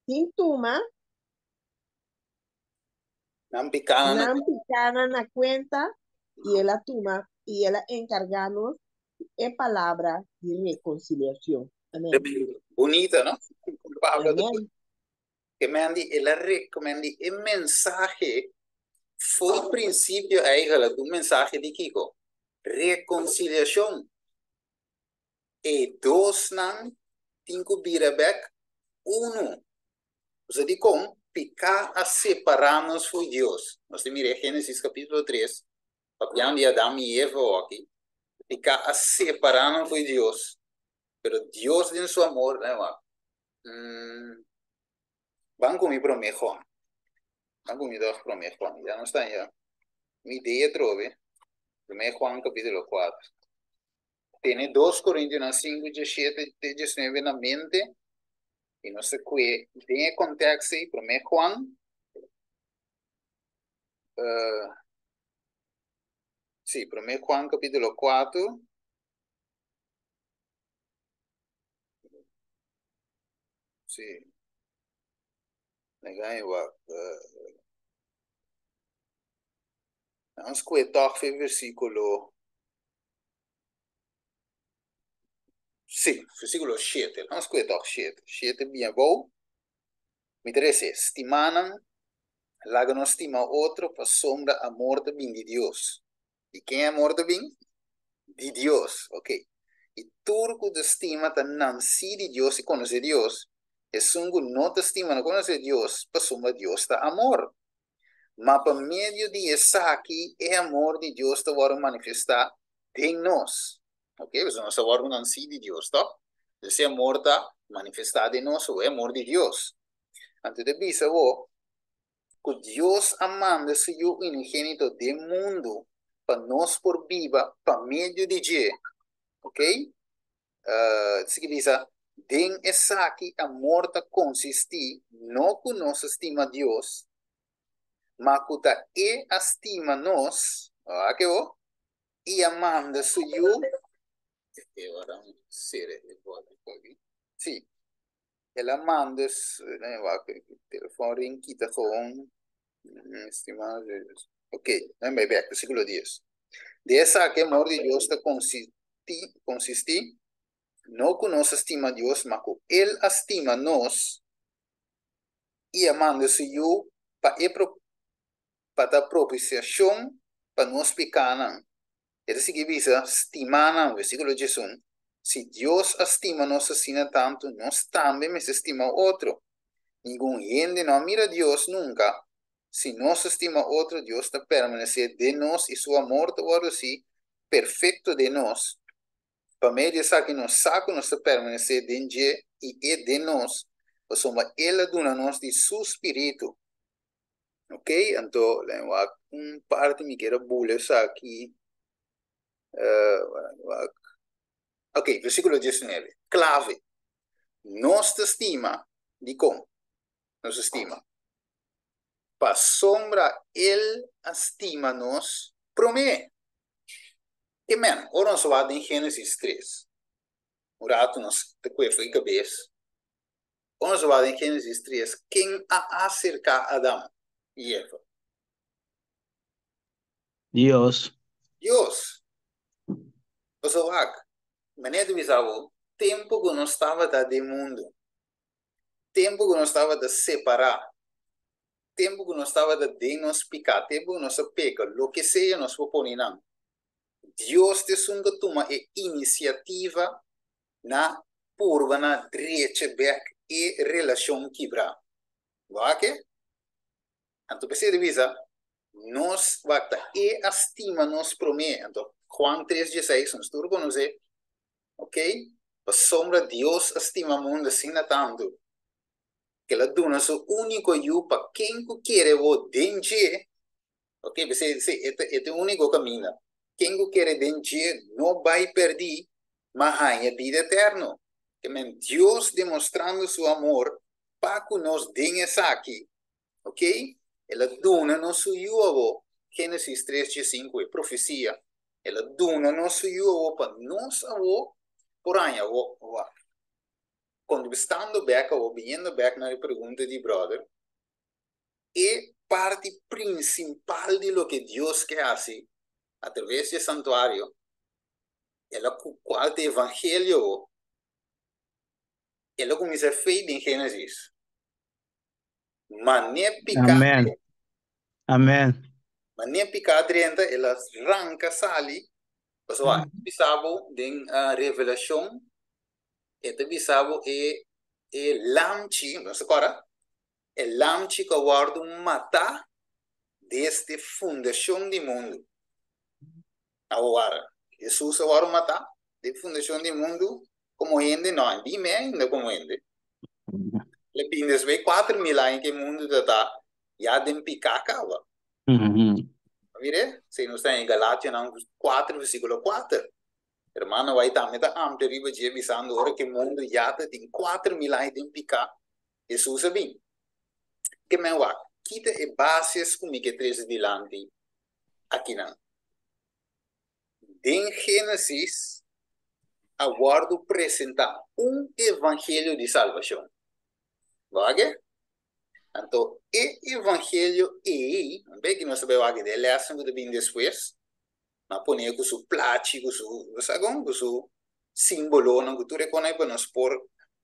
sin tuma Nan pikánan na nan pikánan na kuenta, i el a tuma i el a enkargá nos ku e palabra di rekonsiliashon. Amèn. Bunita, no? Pablo ta Amèn. Ke men di el a rekomendi e mensahe fo'i prinsipio eigenlijk un mensahe di kiko? Rekonsiliashon. E dosnan tin ku bira bèk unu. Pasobra dikon? Piká a separá nos fo'i Dios. Nos ta mira e Génesis kapítulo tres, papiando di Adam i Eva oki. Piká a separá nan fo'i Dios, pero Dios den su amor, nan wak, Ban ku mi promé Juan. Ban ku mi dòg promé Juan. Ya nos ta ya. Mi idea atrobe. Promé Juan kapítulo kuater. Tene dos Korintionan sinku diesshete te diesnuebe na mente i nos ta kue den e kontekst ei promé Juan sí promé Juan kapítulo kuater sí Negan e wak nos kue tòg fe versíkulo Sí, versíkulo shete. Nos kue tòg shete. Shete bien abou. Mi ta rese, Stimanan, laga nos stima otro pasobra amor ta bin di Dios. Di ken amor ta bin? Di Dios. Ok. I tur ku ta stima ta nansí di Dios i konosé Dios. Esun ku no ta stima no konosé Dios, pasobra Dios ta amor. Ma pa medio di esaki e amor di Dios ta wòrdu manifestá den nos. Ok, pasobra nos ta wòrdu nansí di Dios, tòg? Entonces e amor ta manifestá den nos, e amor di Dios. Anto ta bisa bo ku Dios a manda su Yu unigénito den mundu pa nos por biba pa medio di dje. Ok? Sigui bisa, Den esaki amor ta konsistí no ku nos a stima Dios, ma ku ta E a stima nos, wak bo, i a manda su Yu, sí, el a manda su, wak, telefòn ring kita gewoon. Estimado Dios. Ok, dan bai bek, versículo 10. De esaki amor di Dios ta consisti, consisti, no cu nos a stima Dios, ma cu El a stima nos i a manda su Yu pa e pro, pa ta propiciacion pa nos picanan. E ta sigui bisa, Stimanan, versículo 11, si Dios a stima nos asina tantu, nos tambe mester stima otro. Ningun hende no a mira Dios nunka. Si nos a stima otro, Dios ta permanesé den nos i su amor ta wòrdu hasi perfekto den nos. Pa medio di esaki nos sa ku nos ta permanesé den dje i e den nos, pasobra el a duna nos di su spiritu. Ok, anto laat wak un parti mi kier a bula esaki. Uh, wak. Ok, versículo 19. Clave. Nos ta stima, dikon? Nos ta stima. Pasobra el a stima nos promé. Ke men, ora nos wak den Génesis 3, un ratu nos ta kue for e kabes. Ora nos wak den Génesis 3, ken a aserká Adam i Eva? Dios. Dios. Pasobra wak, manera ta bisa bo, tempu ku nos tabata den mundu, tempu ku nos tabata separá, tempu ku nos tabata den nos piká, tempu ku nos a peka, loke sea nos por pone nan, Dios ta esun ku a tuma e inisiativa na purba na drecha bèk e relashon kibrá. Wak e? Anto p'esei ta bisa, nos wak ta e a stima nos promé. Anto Juan tres dieseis nos tur konosé, ok? Pasobra Dios a stima mundu asina tantu, ku el a duna su úniko Yu pa ken ku kere bo den dje, ok, p'esei si e ta e ta e úniko kaminda, ken ku kere den dje no bai pèrdí, ma haña bida eterno. Ke men Dios demostrando su amor pa ku nos den esaki, ok, el a duna nos su Yu awor, Génesis tres diesinku, e profesia, el a duna nos su Yu awor pa nos awor por haña awor, wak. Kontestando bèk awor, biniendo bèk na e pregunta di bròder, e parti prinsipal di loke Dios ke hasi atraves di e santuario, el a ku kual ta e evangelio awor, el a kuminsá fe den Génesis. Mané piká Amen. Amen. Mané piká drenta, el a ranka sali. Pasobra e ta bisa bo den Revelashon, e ta bisa bo e e lamchi, no se kòrda? E lamchi ku a wòrdu matá desde fundashon di mundu. Awor, Hesus a wòrdu matá den fundashon di mundu komo hende? No, e bin me ainda komo hende. El a bin despues 4000 aña ku e mundu ta ta ya den piká kaba. Mire, si nos ta den Galationan 4 versíkulo 4. Hermano White tambe ta amplia riba dje bisando ora ku e mundu ya ta tin 4000 aña den piká, Hesus a bin. Ke men wak, kita e bases ku mi ke trese dilanti akinan. Den Génesis a wòrdu presentá un evangelio di salbashon. Wak e? Anto e evangelio ei, be ku nos ta bai wak den e lèsnan ku ta bini despues, nan a pone ku su plachi, ku su, bo sa kon? Ku su simbolonan, ku tur e kosnan pa nos por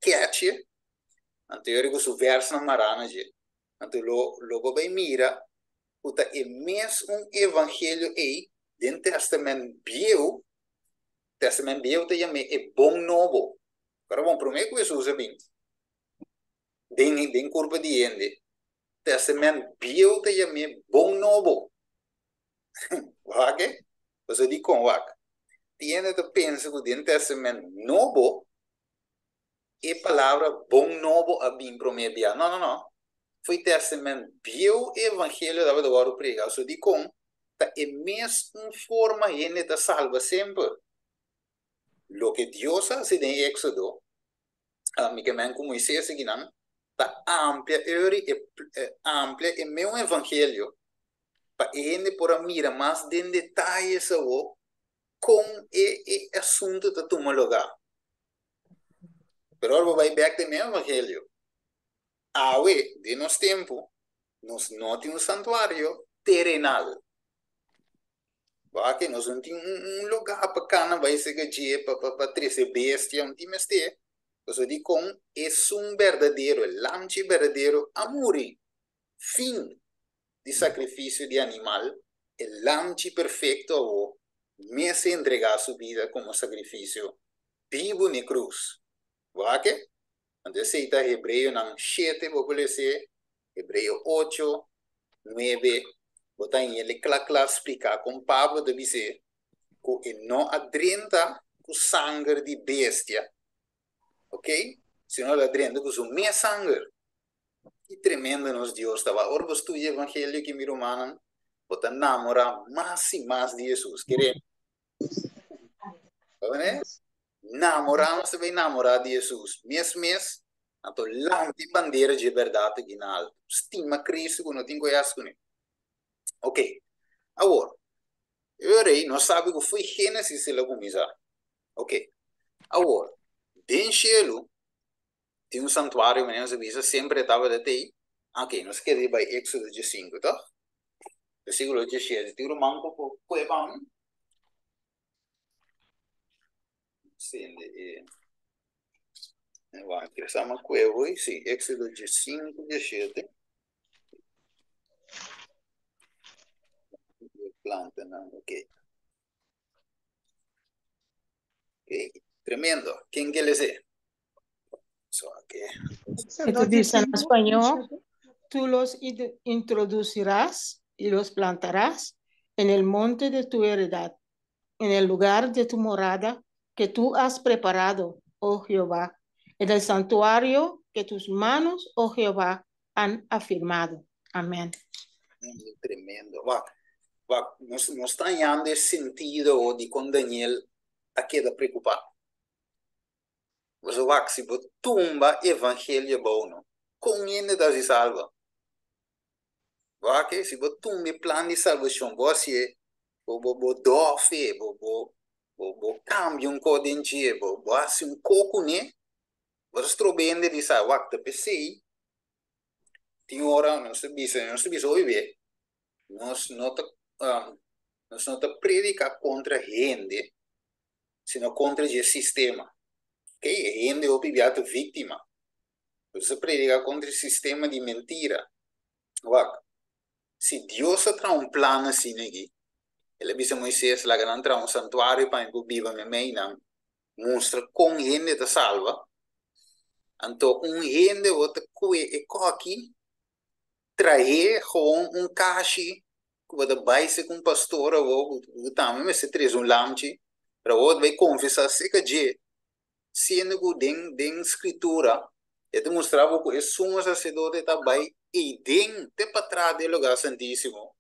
kèch'e. Anto yori ku su vèrsnan mará na dje. Anto lo lo bo bai mira ku ta e mes un evangelio ei den Tèstamènt Bieu, Tèstamènt Bieu ta yam'é e Bon Nobo. Pero bon, promé ku Hesus a bin den den kurpa di hende, Tèstamènt Bieu ta yam'é Bon Nobo. Wak e? Pasobra dikon wak? Tin hende ta pensa ku den Tèstamènt Nobo e palabra bon nobo a bin promé bia. No, no, no. Fo'i Testament Bieu e evangelio tabata wòrdu prega. So dikon ta e mes un forma hende ta salba semper? Loke Dios a hasi den Éksodo, mi ke men ku Moisés akinan, ta amplia ori e amplia e meun evangelio pa e hende por a mira mas den detaye sawo kon e e asuntu ta tuma lugá. Pero ora bo bai bek den e evangelio, awe, den nos tempu, Nos no tin un santuario terenal. Wak, nos no tin un lugá pa kana bai sega dje, pa pa pa trese bestia, no tin mester. Pasobra dikon esun berdadero, e lamchi berdadero a muri. Fin di sakrifisio di animal, e lamchi perfekto awor mes a entregá su bida komo sakrifisio bibu n'e krus. Wak? Anto esei ta Hebreonan shete, bo por lese Hebreo ocho, nuebe, bo ta haña el kla kla spliká kon Pablo ta bis'é ku e no a drenta ku sanger di bestia, ok, sino el a drenta ku su mes sanger. Ki tremendo nos Dios ta. Ora bo studia Evangelio aki, mi rumannan, bo ta namorá mas i mas di Hesus. Kere? Namorá nos ta bay namorá di Hesus mes mes, anto lanta e bandera dje bèrdat aki na alto. Stima Cristo ku no tin koyas kuné. Ok, awor, e ora ei nos sabi ku foi Génesis el a kuminsá. Ok, awor, den shelu tin un santuario manera nos a bisa semper e tabata tei. Ok, nos kere bai Éxodo diesinku, tòg? Versíkulo diesshete. Tin ruman ku por kohe pa mi? Sende e Wak, sama kuevo i sí, Éxodo 15, 17. Planta nan, ok. Ok, tremendo. Ken ke lese? So, ok. Esto dice en español, tú los introducirás y los plantarás en el monte de tu heredad, en el lugar de tu morada que tú has preparado, oh Jehová, en el santuario que tus manos, oh Jehová, han afirmado. Amén. Tremendo. Wak, wak, nos, nos ta hañando e sentido di kon Daniel a keda preokupá. Boso wak, si bo tumba evangelio bou no, kon hende ta hasi salba? Wak, si bo tumba e plan di salbashon, bo hasié, bo, bo, bo dòf'é, bo, bo, bo, bo kambia un kos den dje, bo, bo hasi un ko kuné, bo ta stroba hende di sa, wak, ta p'esei tin ora nos ta bisa, nos ta bisa hopi be, nos no ta, nos no ta prediká kontra hende, sino kontra dje sistema. Ok, e hende hopi bia ta víktima. Nos ta prediká kontra e sistema di mentira. Wak, si Dios a traha un plan asina aki, El a bisa Moisés, Laga nan traha un santuario pa mi por biba meimei nan, mustra kon hende ta salba. Anto un hende bo ta kue e koki, trah'é gewoon un kashi ku bo ta bai seka un pastor awor ku tambe mester trese un lamchi, pero awor bo ta bai konfesá seka dje, siendo ku den den Skritura e ta mustra bo ku e sumo saserdote ta bai eiden te patras den e Lugar Santísimo,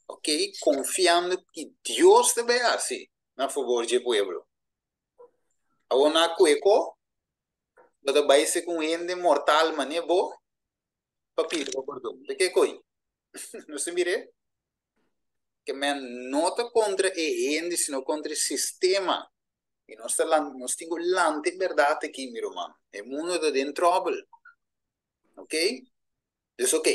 ok, konfiando ki Dios ta bai hasi na fabor dje pueblo. Awor na kue ko bo ta bai seka un hende mortal manera bo pa pidi bo perdon. De ke koi? Nos ta mir'é? Ke men no ta kontra e hende, sino kontra e sistema. I nos ta lan, nos tin ku lanta e bèrdat aki, mi ruman. E mundu ta den tròbel. Ok? Dus ok.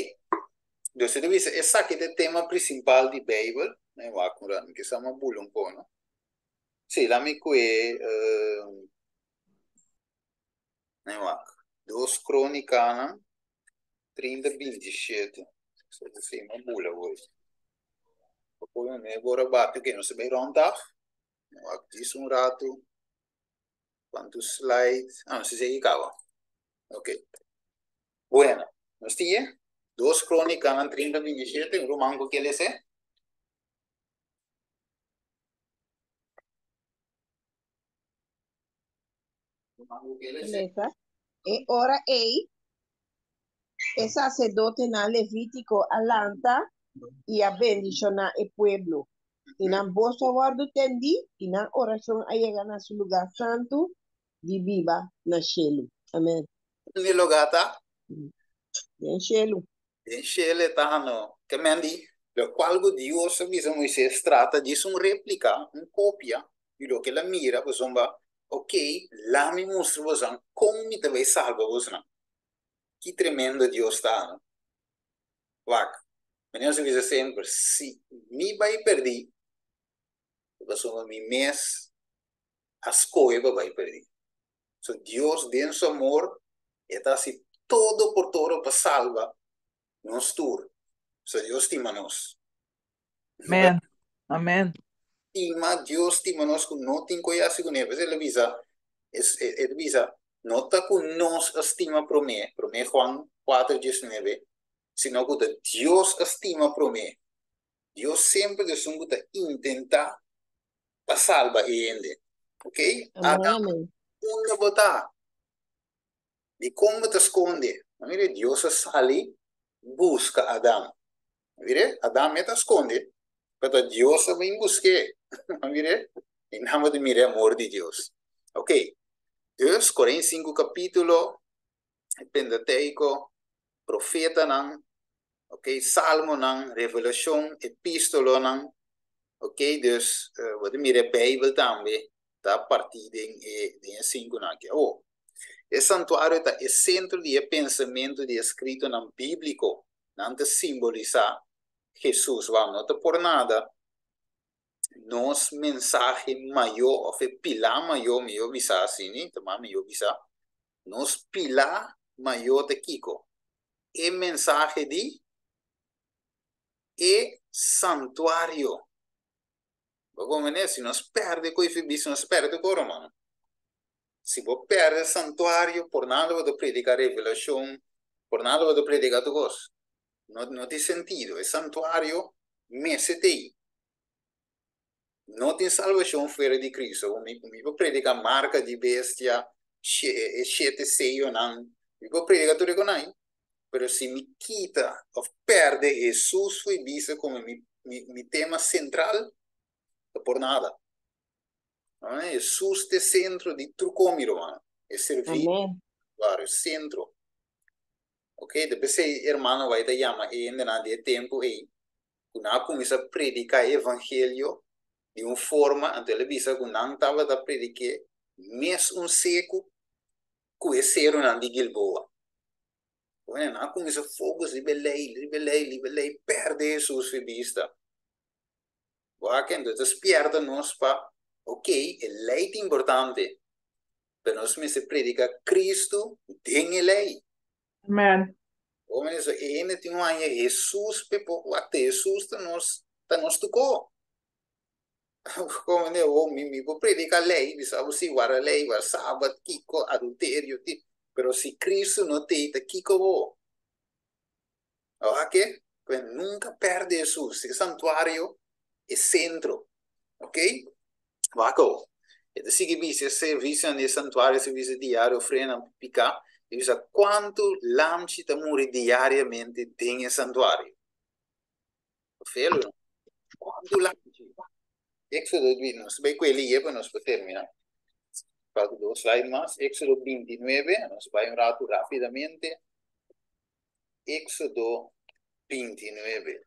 Dus e ta bisa, esaki ta e tema prinsipal di Beibel. Mi wak un rat, mi ke sa mi a bula un poko, no? Sí, laat mi kue, Mi wak. Dos Krónikanan 30, 27. Sí, mi a bula hoy. Poi mi agora bate oké, nos ta bai rond af. Mi wak djis un ratu. Kuantu slide? Ah, nos ta sigui kaba. Oké. Bueno, nos tin e. Dos Krónikanan 30, 27. Un ruman ku ke lese? Lesa, E ora ei, e saserdotenan levítiko a lanta i a bendishoná e pueblo, i nan bos a wòrdu tendí i nan orashon a yega na su lugá santu di biba na shelu. Amèn. Unda e lugá ta? Den shelu. Den shelu e ta no. Ke men di, lokual ku Dios a bisa Moisés trata djis un réplika, un kopia di loke el a mira, pasobra Ok, la mi mustra bosan kon mi ta bai salba bosnan. Ki tremendo Dios ta, no? Wak, meneer sa bisa semper, si mi bai perdí, pasobra mi mes a skohe pa bai perdí. So Dios den su amor e ta hasi todo por todo pa salba nos tur. So Dios stima nos. Amen. Amen. Stima, Dios stima nos ku no tin ku hasi kuné. Pues el a bisa, es, el a bisa, no ta ku nos a stima promé, promé Juan 4, 19, sino ku ta Dios a stima promé. Dios semper ta esun ku ta intentá pa salba e hende. Ok? Amen, amen. Unda bo ta? Dikon bo ta skonde? Mira, Dios a sali buska Adam. Mira, Adam e ta skonde, pero ta Dios a bin busk'é. Mira, i nan bo ta mira e amor di Dios. Ok, dus, 45 kapítulo, Pentateuco, profetanan, ok, salmonan, revelashon, epístolonan, ok, dus bo ta mira e Beibel tambe ta partí den e den e sinkunan aki. Awor, e santuario ta e sentro di e pensamentu di e skritonan bíbliko, nan ta simbolisá Hesus. Wou, no ta por nada nos mensahe mayó òf e pilá mayó, mihó bisá asina, ta mas mihó bisá, nos pilá mayó ta kiko? E mensahe di e santuario. Bo comprende? Si nos perde cu e si nos perde cu hermano. Si bo perde santuario, por nada bo ta predica revelacion, por nada bo ta predica tu cos. No, no tin sentido. E santuario mester t'ei. No tin salvacion fuera di Cristo. Mi, mi por predica marca di bestia, e shete seyonan. Mi por predica tur e konai. Pero si mi kita of perde Jesus fu bisa como mi, mi, mi tema central, ta por nada. Jesus te centro di tur komi, hermano. E servicio, claro, centro. Ok, ta p'esei hermano bai ta yama e hendenan di e tempu ei ku nan a kuminsá prediká e evangelio di un forma, anto el a bisa ku nan tabata predik'é mes un seku ku e serunan di Gilboa. Bueno, nan a kuminsá focus riba e lei, riba e lei, riba e lei, pèrdè Hesus fi bista. Wak, anto ta spièrta nos pa, ok, e lei ta importante, pero nos mester prediká Kristu den e lei. Amen. Hombre, so e hende tin un aña Hesus pe por wak te Hesus ta nos ta nos tocó. Como ne oh, mi mi por predica ley, bisa bo si guarda ley, guarda sabat, kiko, adulterio, ti. Pero si Cristo no te ta kiko bo. Oa ke? Pues nunca perde Hesus, e santuario, e centro. Ok? Wak awo. E ta sigui bisa e servisionan di e santuario, servicio diario, ofrendanan pa piká. E bisa kuantu lamchi ta muri diariamente den e santuario. Velo, no? Kuantu lamchi? Éxodo, nos ta bai ku e liye pa nos por terminá. Falta dos slide mas. Éxodo 29, nos bai un ratu rápidamente. Éxodo 29,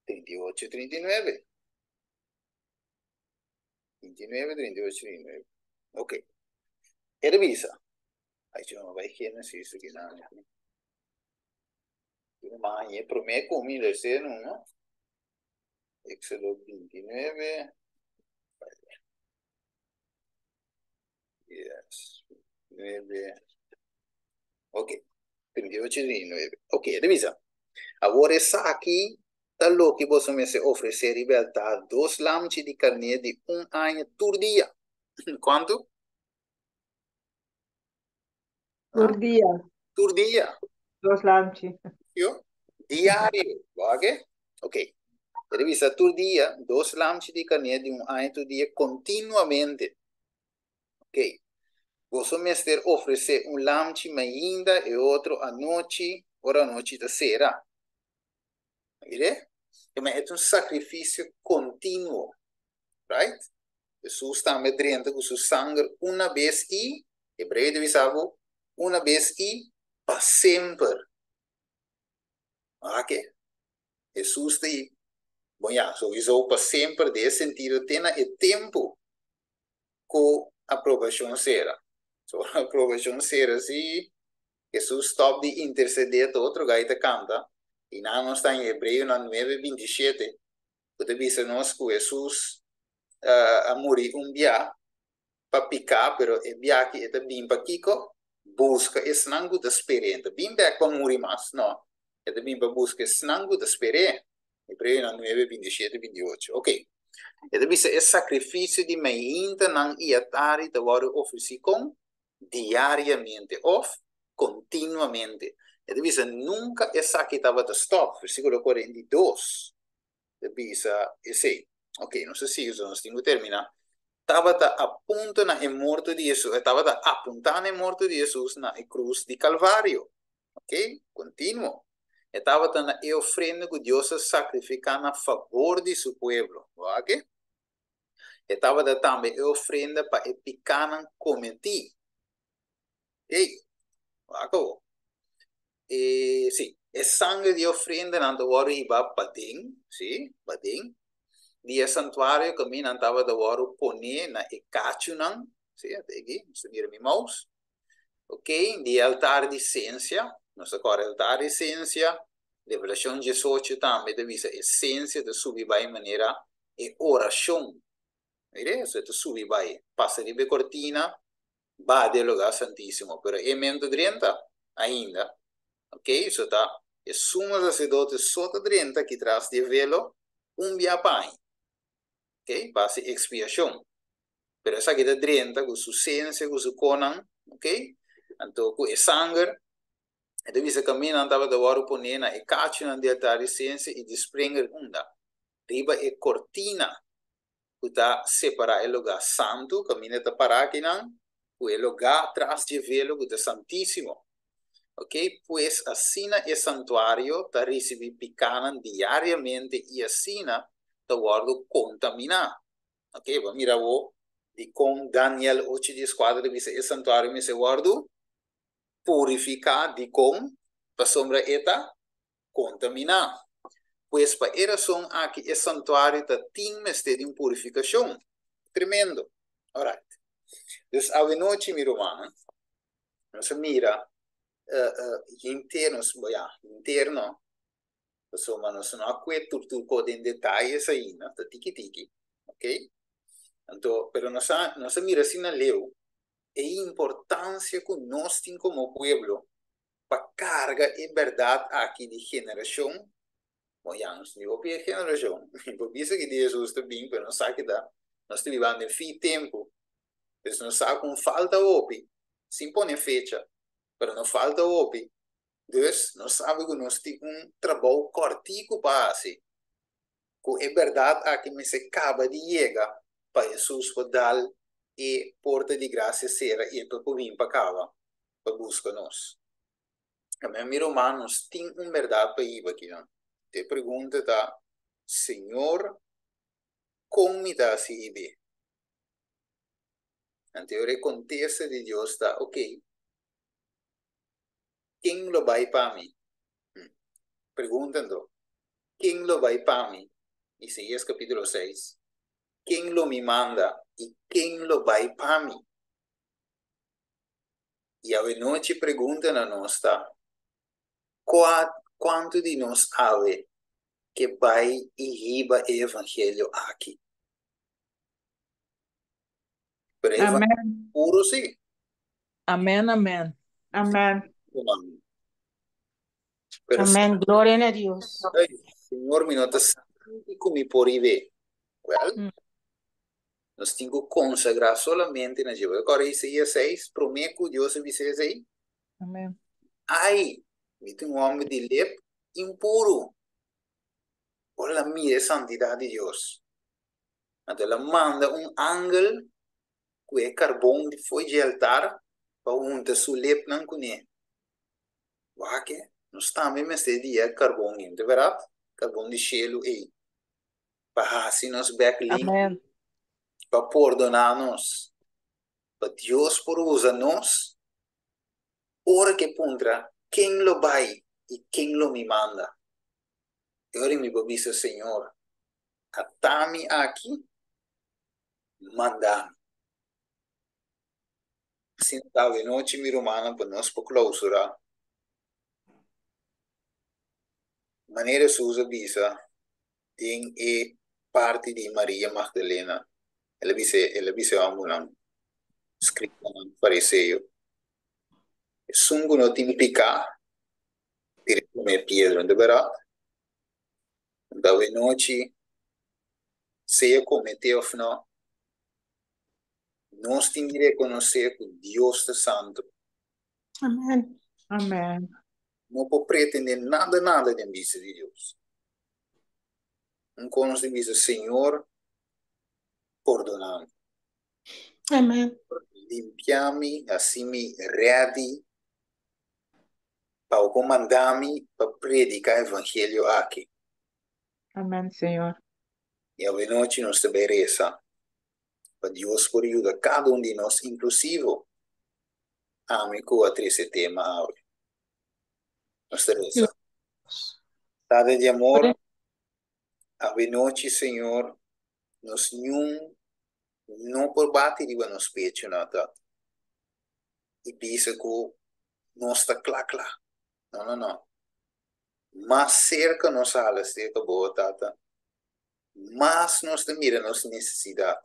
38, 39. 29, 38, 39. Ok. E ta bisa. Ai, yo no bai Génesis aki nan. Ma e promé ku mi lese no, no? Éxodo 29. Yes. 9. Ok. 38 y 39. Ok, e ta bisa. Awor esaki ta loke boso mester ofresé riba e altar, dos lamchi di karné di un aña tur dia. Kuantu? Tur dia. Tur dia. Dos lamchi. Yo? Diario. Ok? Ok. E ta bisa tur dia, dos lamchi di karné di un aña tur dia kontinuamente. Ok. Boso mester ofresé un lamchi mainda e otro anochi, ora anochi ta sera. Mire? E ta un sakrifisio kontinuo. Right? Hesus tambe drenta ku su sanger una bes i, Hebreo ta bisa bo, una bes i pa semper. Wak? Hesus ta i, bon ya, souiso pa semper den e sentido te na e tempu ku aprobashon sera. So ora aprobashon sera si, Hesus stòp di intersedé, ta otro gai ta kanta. I nan nos ta en Hebreonan nuebe 27, ku ta bisa nos ku Hesus a muri un bia pa piká, pero e bia aki e ta bin pa kiko? Buska esnan ku ta sper'é. E ta bin bèk pa muri mas? No. E ta bin pa buska esnan ku ta sper'é. Hebreonan 9, 27, 28. Ok. E ta bisa e sakrifisio di maintanan i atardi ta wòrdu ofresí kon? Diariamente òf kontinuamente. E ta bisa nunka esaki tabata stòp. Versíkulo 42 ta bisa esei. Ok, nos ta sigui, so nos tin ku terminá. Tabata a punto na e morto di Hesus, e tabata apuntá na e morto di Hesus na e krus di Kalvario. Ok, kontinuo. E tabata na e ofrenda ku Dios a sakrifiká na fabor di su pueblo. Wak? E tabata tambe e ofrenda pa e pikánan kometí. Ey, wak awor. E, sí, e sangre di e ofrendanan ta wòrdu hibá paden, sí, paden, di e santuario kaminda nan tabata wòrdu poné na e kachunan, sí, ata aki, nos ta mira mi mouse. Ok, di e altar di sensia, nos ta kòrda altar di sensia, Revelashon 18 tambe ta bisa e sensia ta subi bai manera e orashon. Mira, so e ta subi bai, pasa riba e kortina, ba den lugá santísimo, pero e men ta drenta ainda. Ok, so ta e sumo saserdote so ta drenta aki tras di e velo un bia pa aña. Ok, pa hasi ekspiashon. Pero esaki ta drenta ku su sensia, ku su konan, ok, anto ku e sanger, e ta bisa kaminda nan tabata wòrdu poné na e kachunan di altar di sensia i di springer unda? Riba e kortina ku ta separá e lugá santu, kaminda ta pará akinan, ku e lugá tras dje velo ku ta santísimo. Ok, pues asina e santuario ta risibí pikánan diariamente i asina ta wòrdu kontaminá. Ok, bo a mira awor dikon Daniel ocho 14 ta bisa e santuario mester wòrdu purifiká, dikon? Pasobra e ta kontaminá. Pues pa e rason aki e santuario ta tin mester di un purifikashon. Tremendo. Alright. Dus awenochi mi rumannan, nos a mira henter nos, ya, henter no, pasobra nos no a kue tur tur kos den detayes ainda, ta tiki tiki, ok. Anto, pero nos a, nos a mira asina leu e importancia ku nos tin komo pueblo pa karga e bèrdat aki di generashon, bon ya nos no hopi e generashon, mi por bisa ki di Hesus ta bin pero nos sa ki ta nos ta bibando den fin tempu, pues nos sa ku falta hopi, sin pone fecha, pero no falta hopi, dus nos sabi ku nos tin un trabou kòrtiku pa hasi, ku e bèrdat aki mester kaba di yega pa Hesus por dal e porta di grasia sera i e por bin pa kaba pa buska nos. Amen, mi ruman, nos tin un bèrdat pa hiba akinan. E pregunta ta, Señor, kon mi ta hasi hib'é? Anto e kontesta di Dios ta, Ok, ken lo bai pa mi? Pregunta anto, ken lo bai pa mi? Isaías kapítulo 6. Ken lo mi manda i ken lo bai pa mi? I awenochi pregunta na nos ta, Kua, kuantu di nos awe ke bai i hiba e evangelio aki? Pero e evangelio Amen. puro sí. Amen, amen. Amen. Pero Amen. Gloria na Dios. Ay, Señor, mi no ta sinti ku mi por hib'é. Wel, Nos tin ku konsagrá solamente na Jehová. Kòrda Isaías 6, promé ku Dios a bisa esei? Amén. Ai, mi ta un hòmber di lep impuru. Ora el a mira e santidat di Dios, anto el a manda un angel ku e karbon di fo'i dje altar pa hunta su lepnan kuné. Wak, nos tambe mester di e karbon ei, no ta bèrdat? Karbon di shelu ei. Pa hasi nos bek limpi, Amen. pa pordoná nos, pa Dios por usa nos ora ku e puntra, Ken lo bai i ken lo mi manda? E ora mi por bisa, Señor, ata mi aki, manda mi. Asina ta awenochi, mi rumannan, pa nos por klausurá. Manera Hesus a bisa den e parti di Maria Magdalena, el a bisa, el a bisa e hòmbernan, skribanan, fariseo, Esun ku no tin piká, tira e promé piedra. No ta bèrdat? Anto awenochi, sea kometé òf nò, nos tin di rekonosé ku Dios ta santu. Amèn. Amèn. No por pretende nada nada den bista di Dios. Un kon nos tin bisa, Señor, pordona mi. Amen. Limpia mi, hasi mi ready pa bo por manda mi pa predica evangelio aki. Amen, Señor. Y awenochi nos ta bay reza pa Dios por yuda cada un di nos, inclusivo ami cu a trece tema awe. Nos ta reza. Tata di amor, awe nochi, Señor, nos niun no por bati riba nos pecho na Tata y bisa cu nos ta cla cla. No, no, no. Mas cerca nos hala cerca bo, Tata, mas nos ta mira nos necesidad.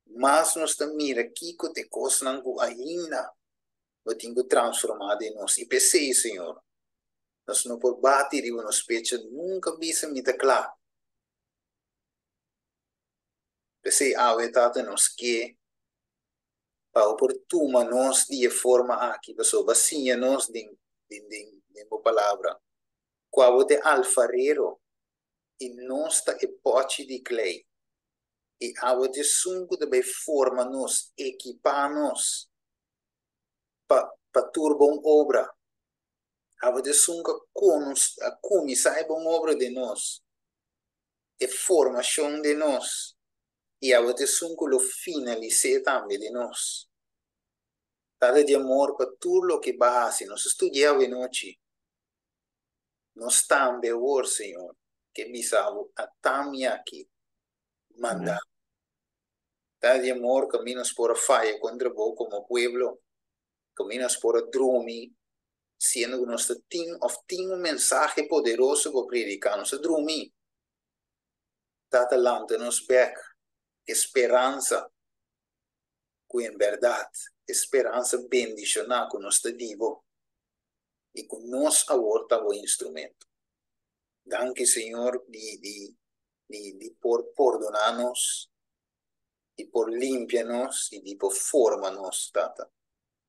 Mas nos ta mira kiko ta e kosnan ku ainda bo tin ku transformá den nos. I p'esei, Señor, nos no por bati riba nos pecho nunka bisa mi ta kla. P'esei awe, Tata, nos ke pa bo por tuma nos di e forma aki, pasobra bo a siña nos den den bo palabra ku abo ta e alfarero i nos ta e pòchi di klei. I abo ta esun ku ta bai forma nos, ekipá nos pa pa tur bon obra. Abo ta esun ku a kuminsá e bon obra den nos, e formashon den nos, i abo ta esun ku lo finalis'é tambe den nos. Tata di amor pa tur loke bo a hasi, nos a studia awenochi. Nos tambe awor, Señor, ke bisa bo, Atami aki, manda mi. Ta di amor ku mi nos por a faya kontra bo komo pueblo, ku mi nos por a drumi siendo ku nos ta tin òf tin un mensahe poderoso pa prediká, nos a drumi. Tata lanta nos bèk ku e speransa ku en bèrdat e speransa bendishoná ku nos ta di bo. I ku nos awor ta bo instrumento. Danki Señor di di di di por pordona nos, di por limpia nos i di por forma nos, Tata.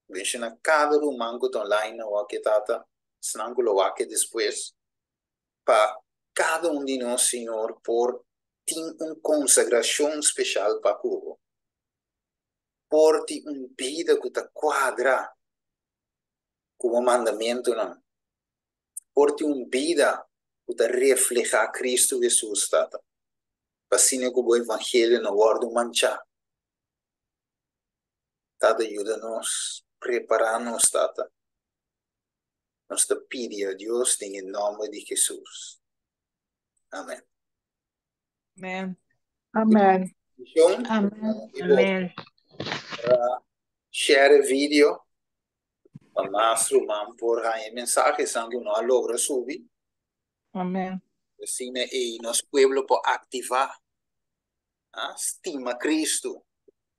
Bendiciona kada ruman ku ta online awor aki, Tata, esnan ku lo wak despues, pa kada un di nos, Señor, por tin un konsagrashon speshal pa ku bo, por tin un bida ku ta kuadra ku bo mandamentunan. Por tin un bida ku ta reflehá Kristu Hesus, Tata, pa asina ku bo evangelio no wòrdu manchá. Tata, yuda nos, prepará nos, Tata. Nos ta pidi, o Dios, den e nòmber di Hesus. Amèn. Amèn. Amèn. Amèn. Amèn. Share e video pa mas ruman por haña e mensahe esnan ku no a logra subi. Amèn. Asina ei nos pueblo por aktivá, ah, stima Kristu.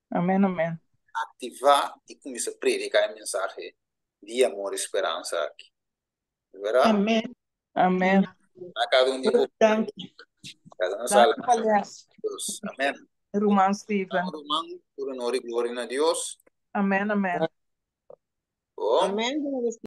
Amèn, amèn. Aktivá i kuminsá prediká e mensahe di amor i speransa aki. Verdad? Amèn. Amèn. Na kada un di boso. Danki. Kada un Danki sala. pa les, Dios. Amèn. ruman Steven. Ruman, tur honor i gloria na Dios. Amèn, amèn. Bon. Amèn.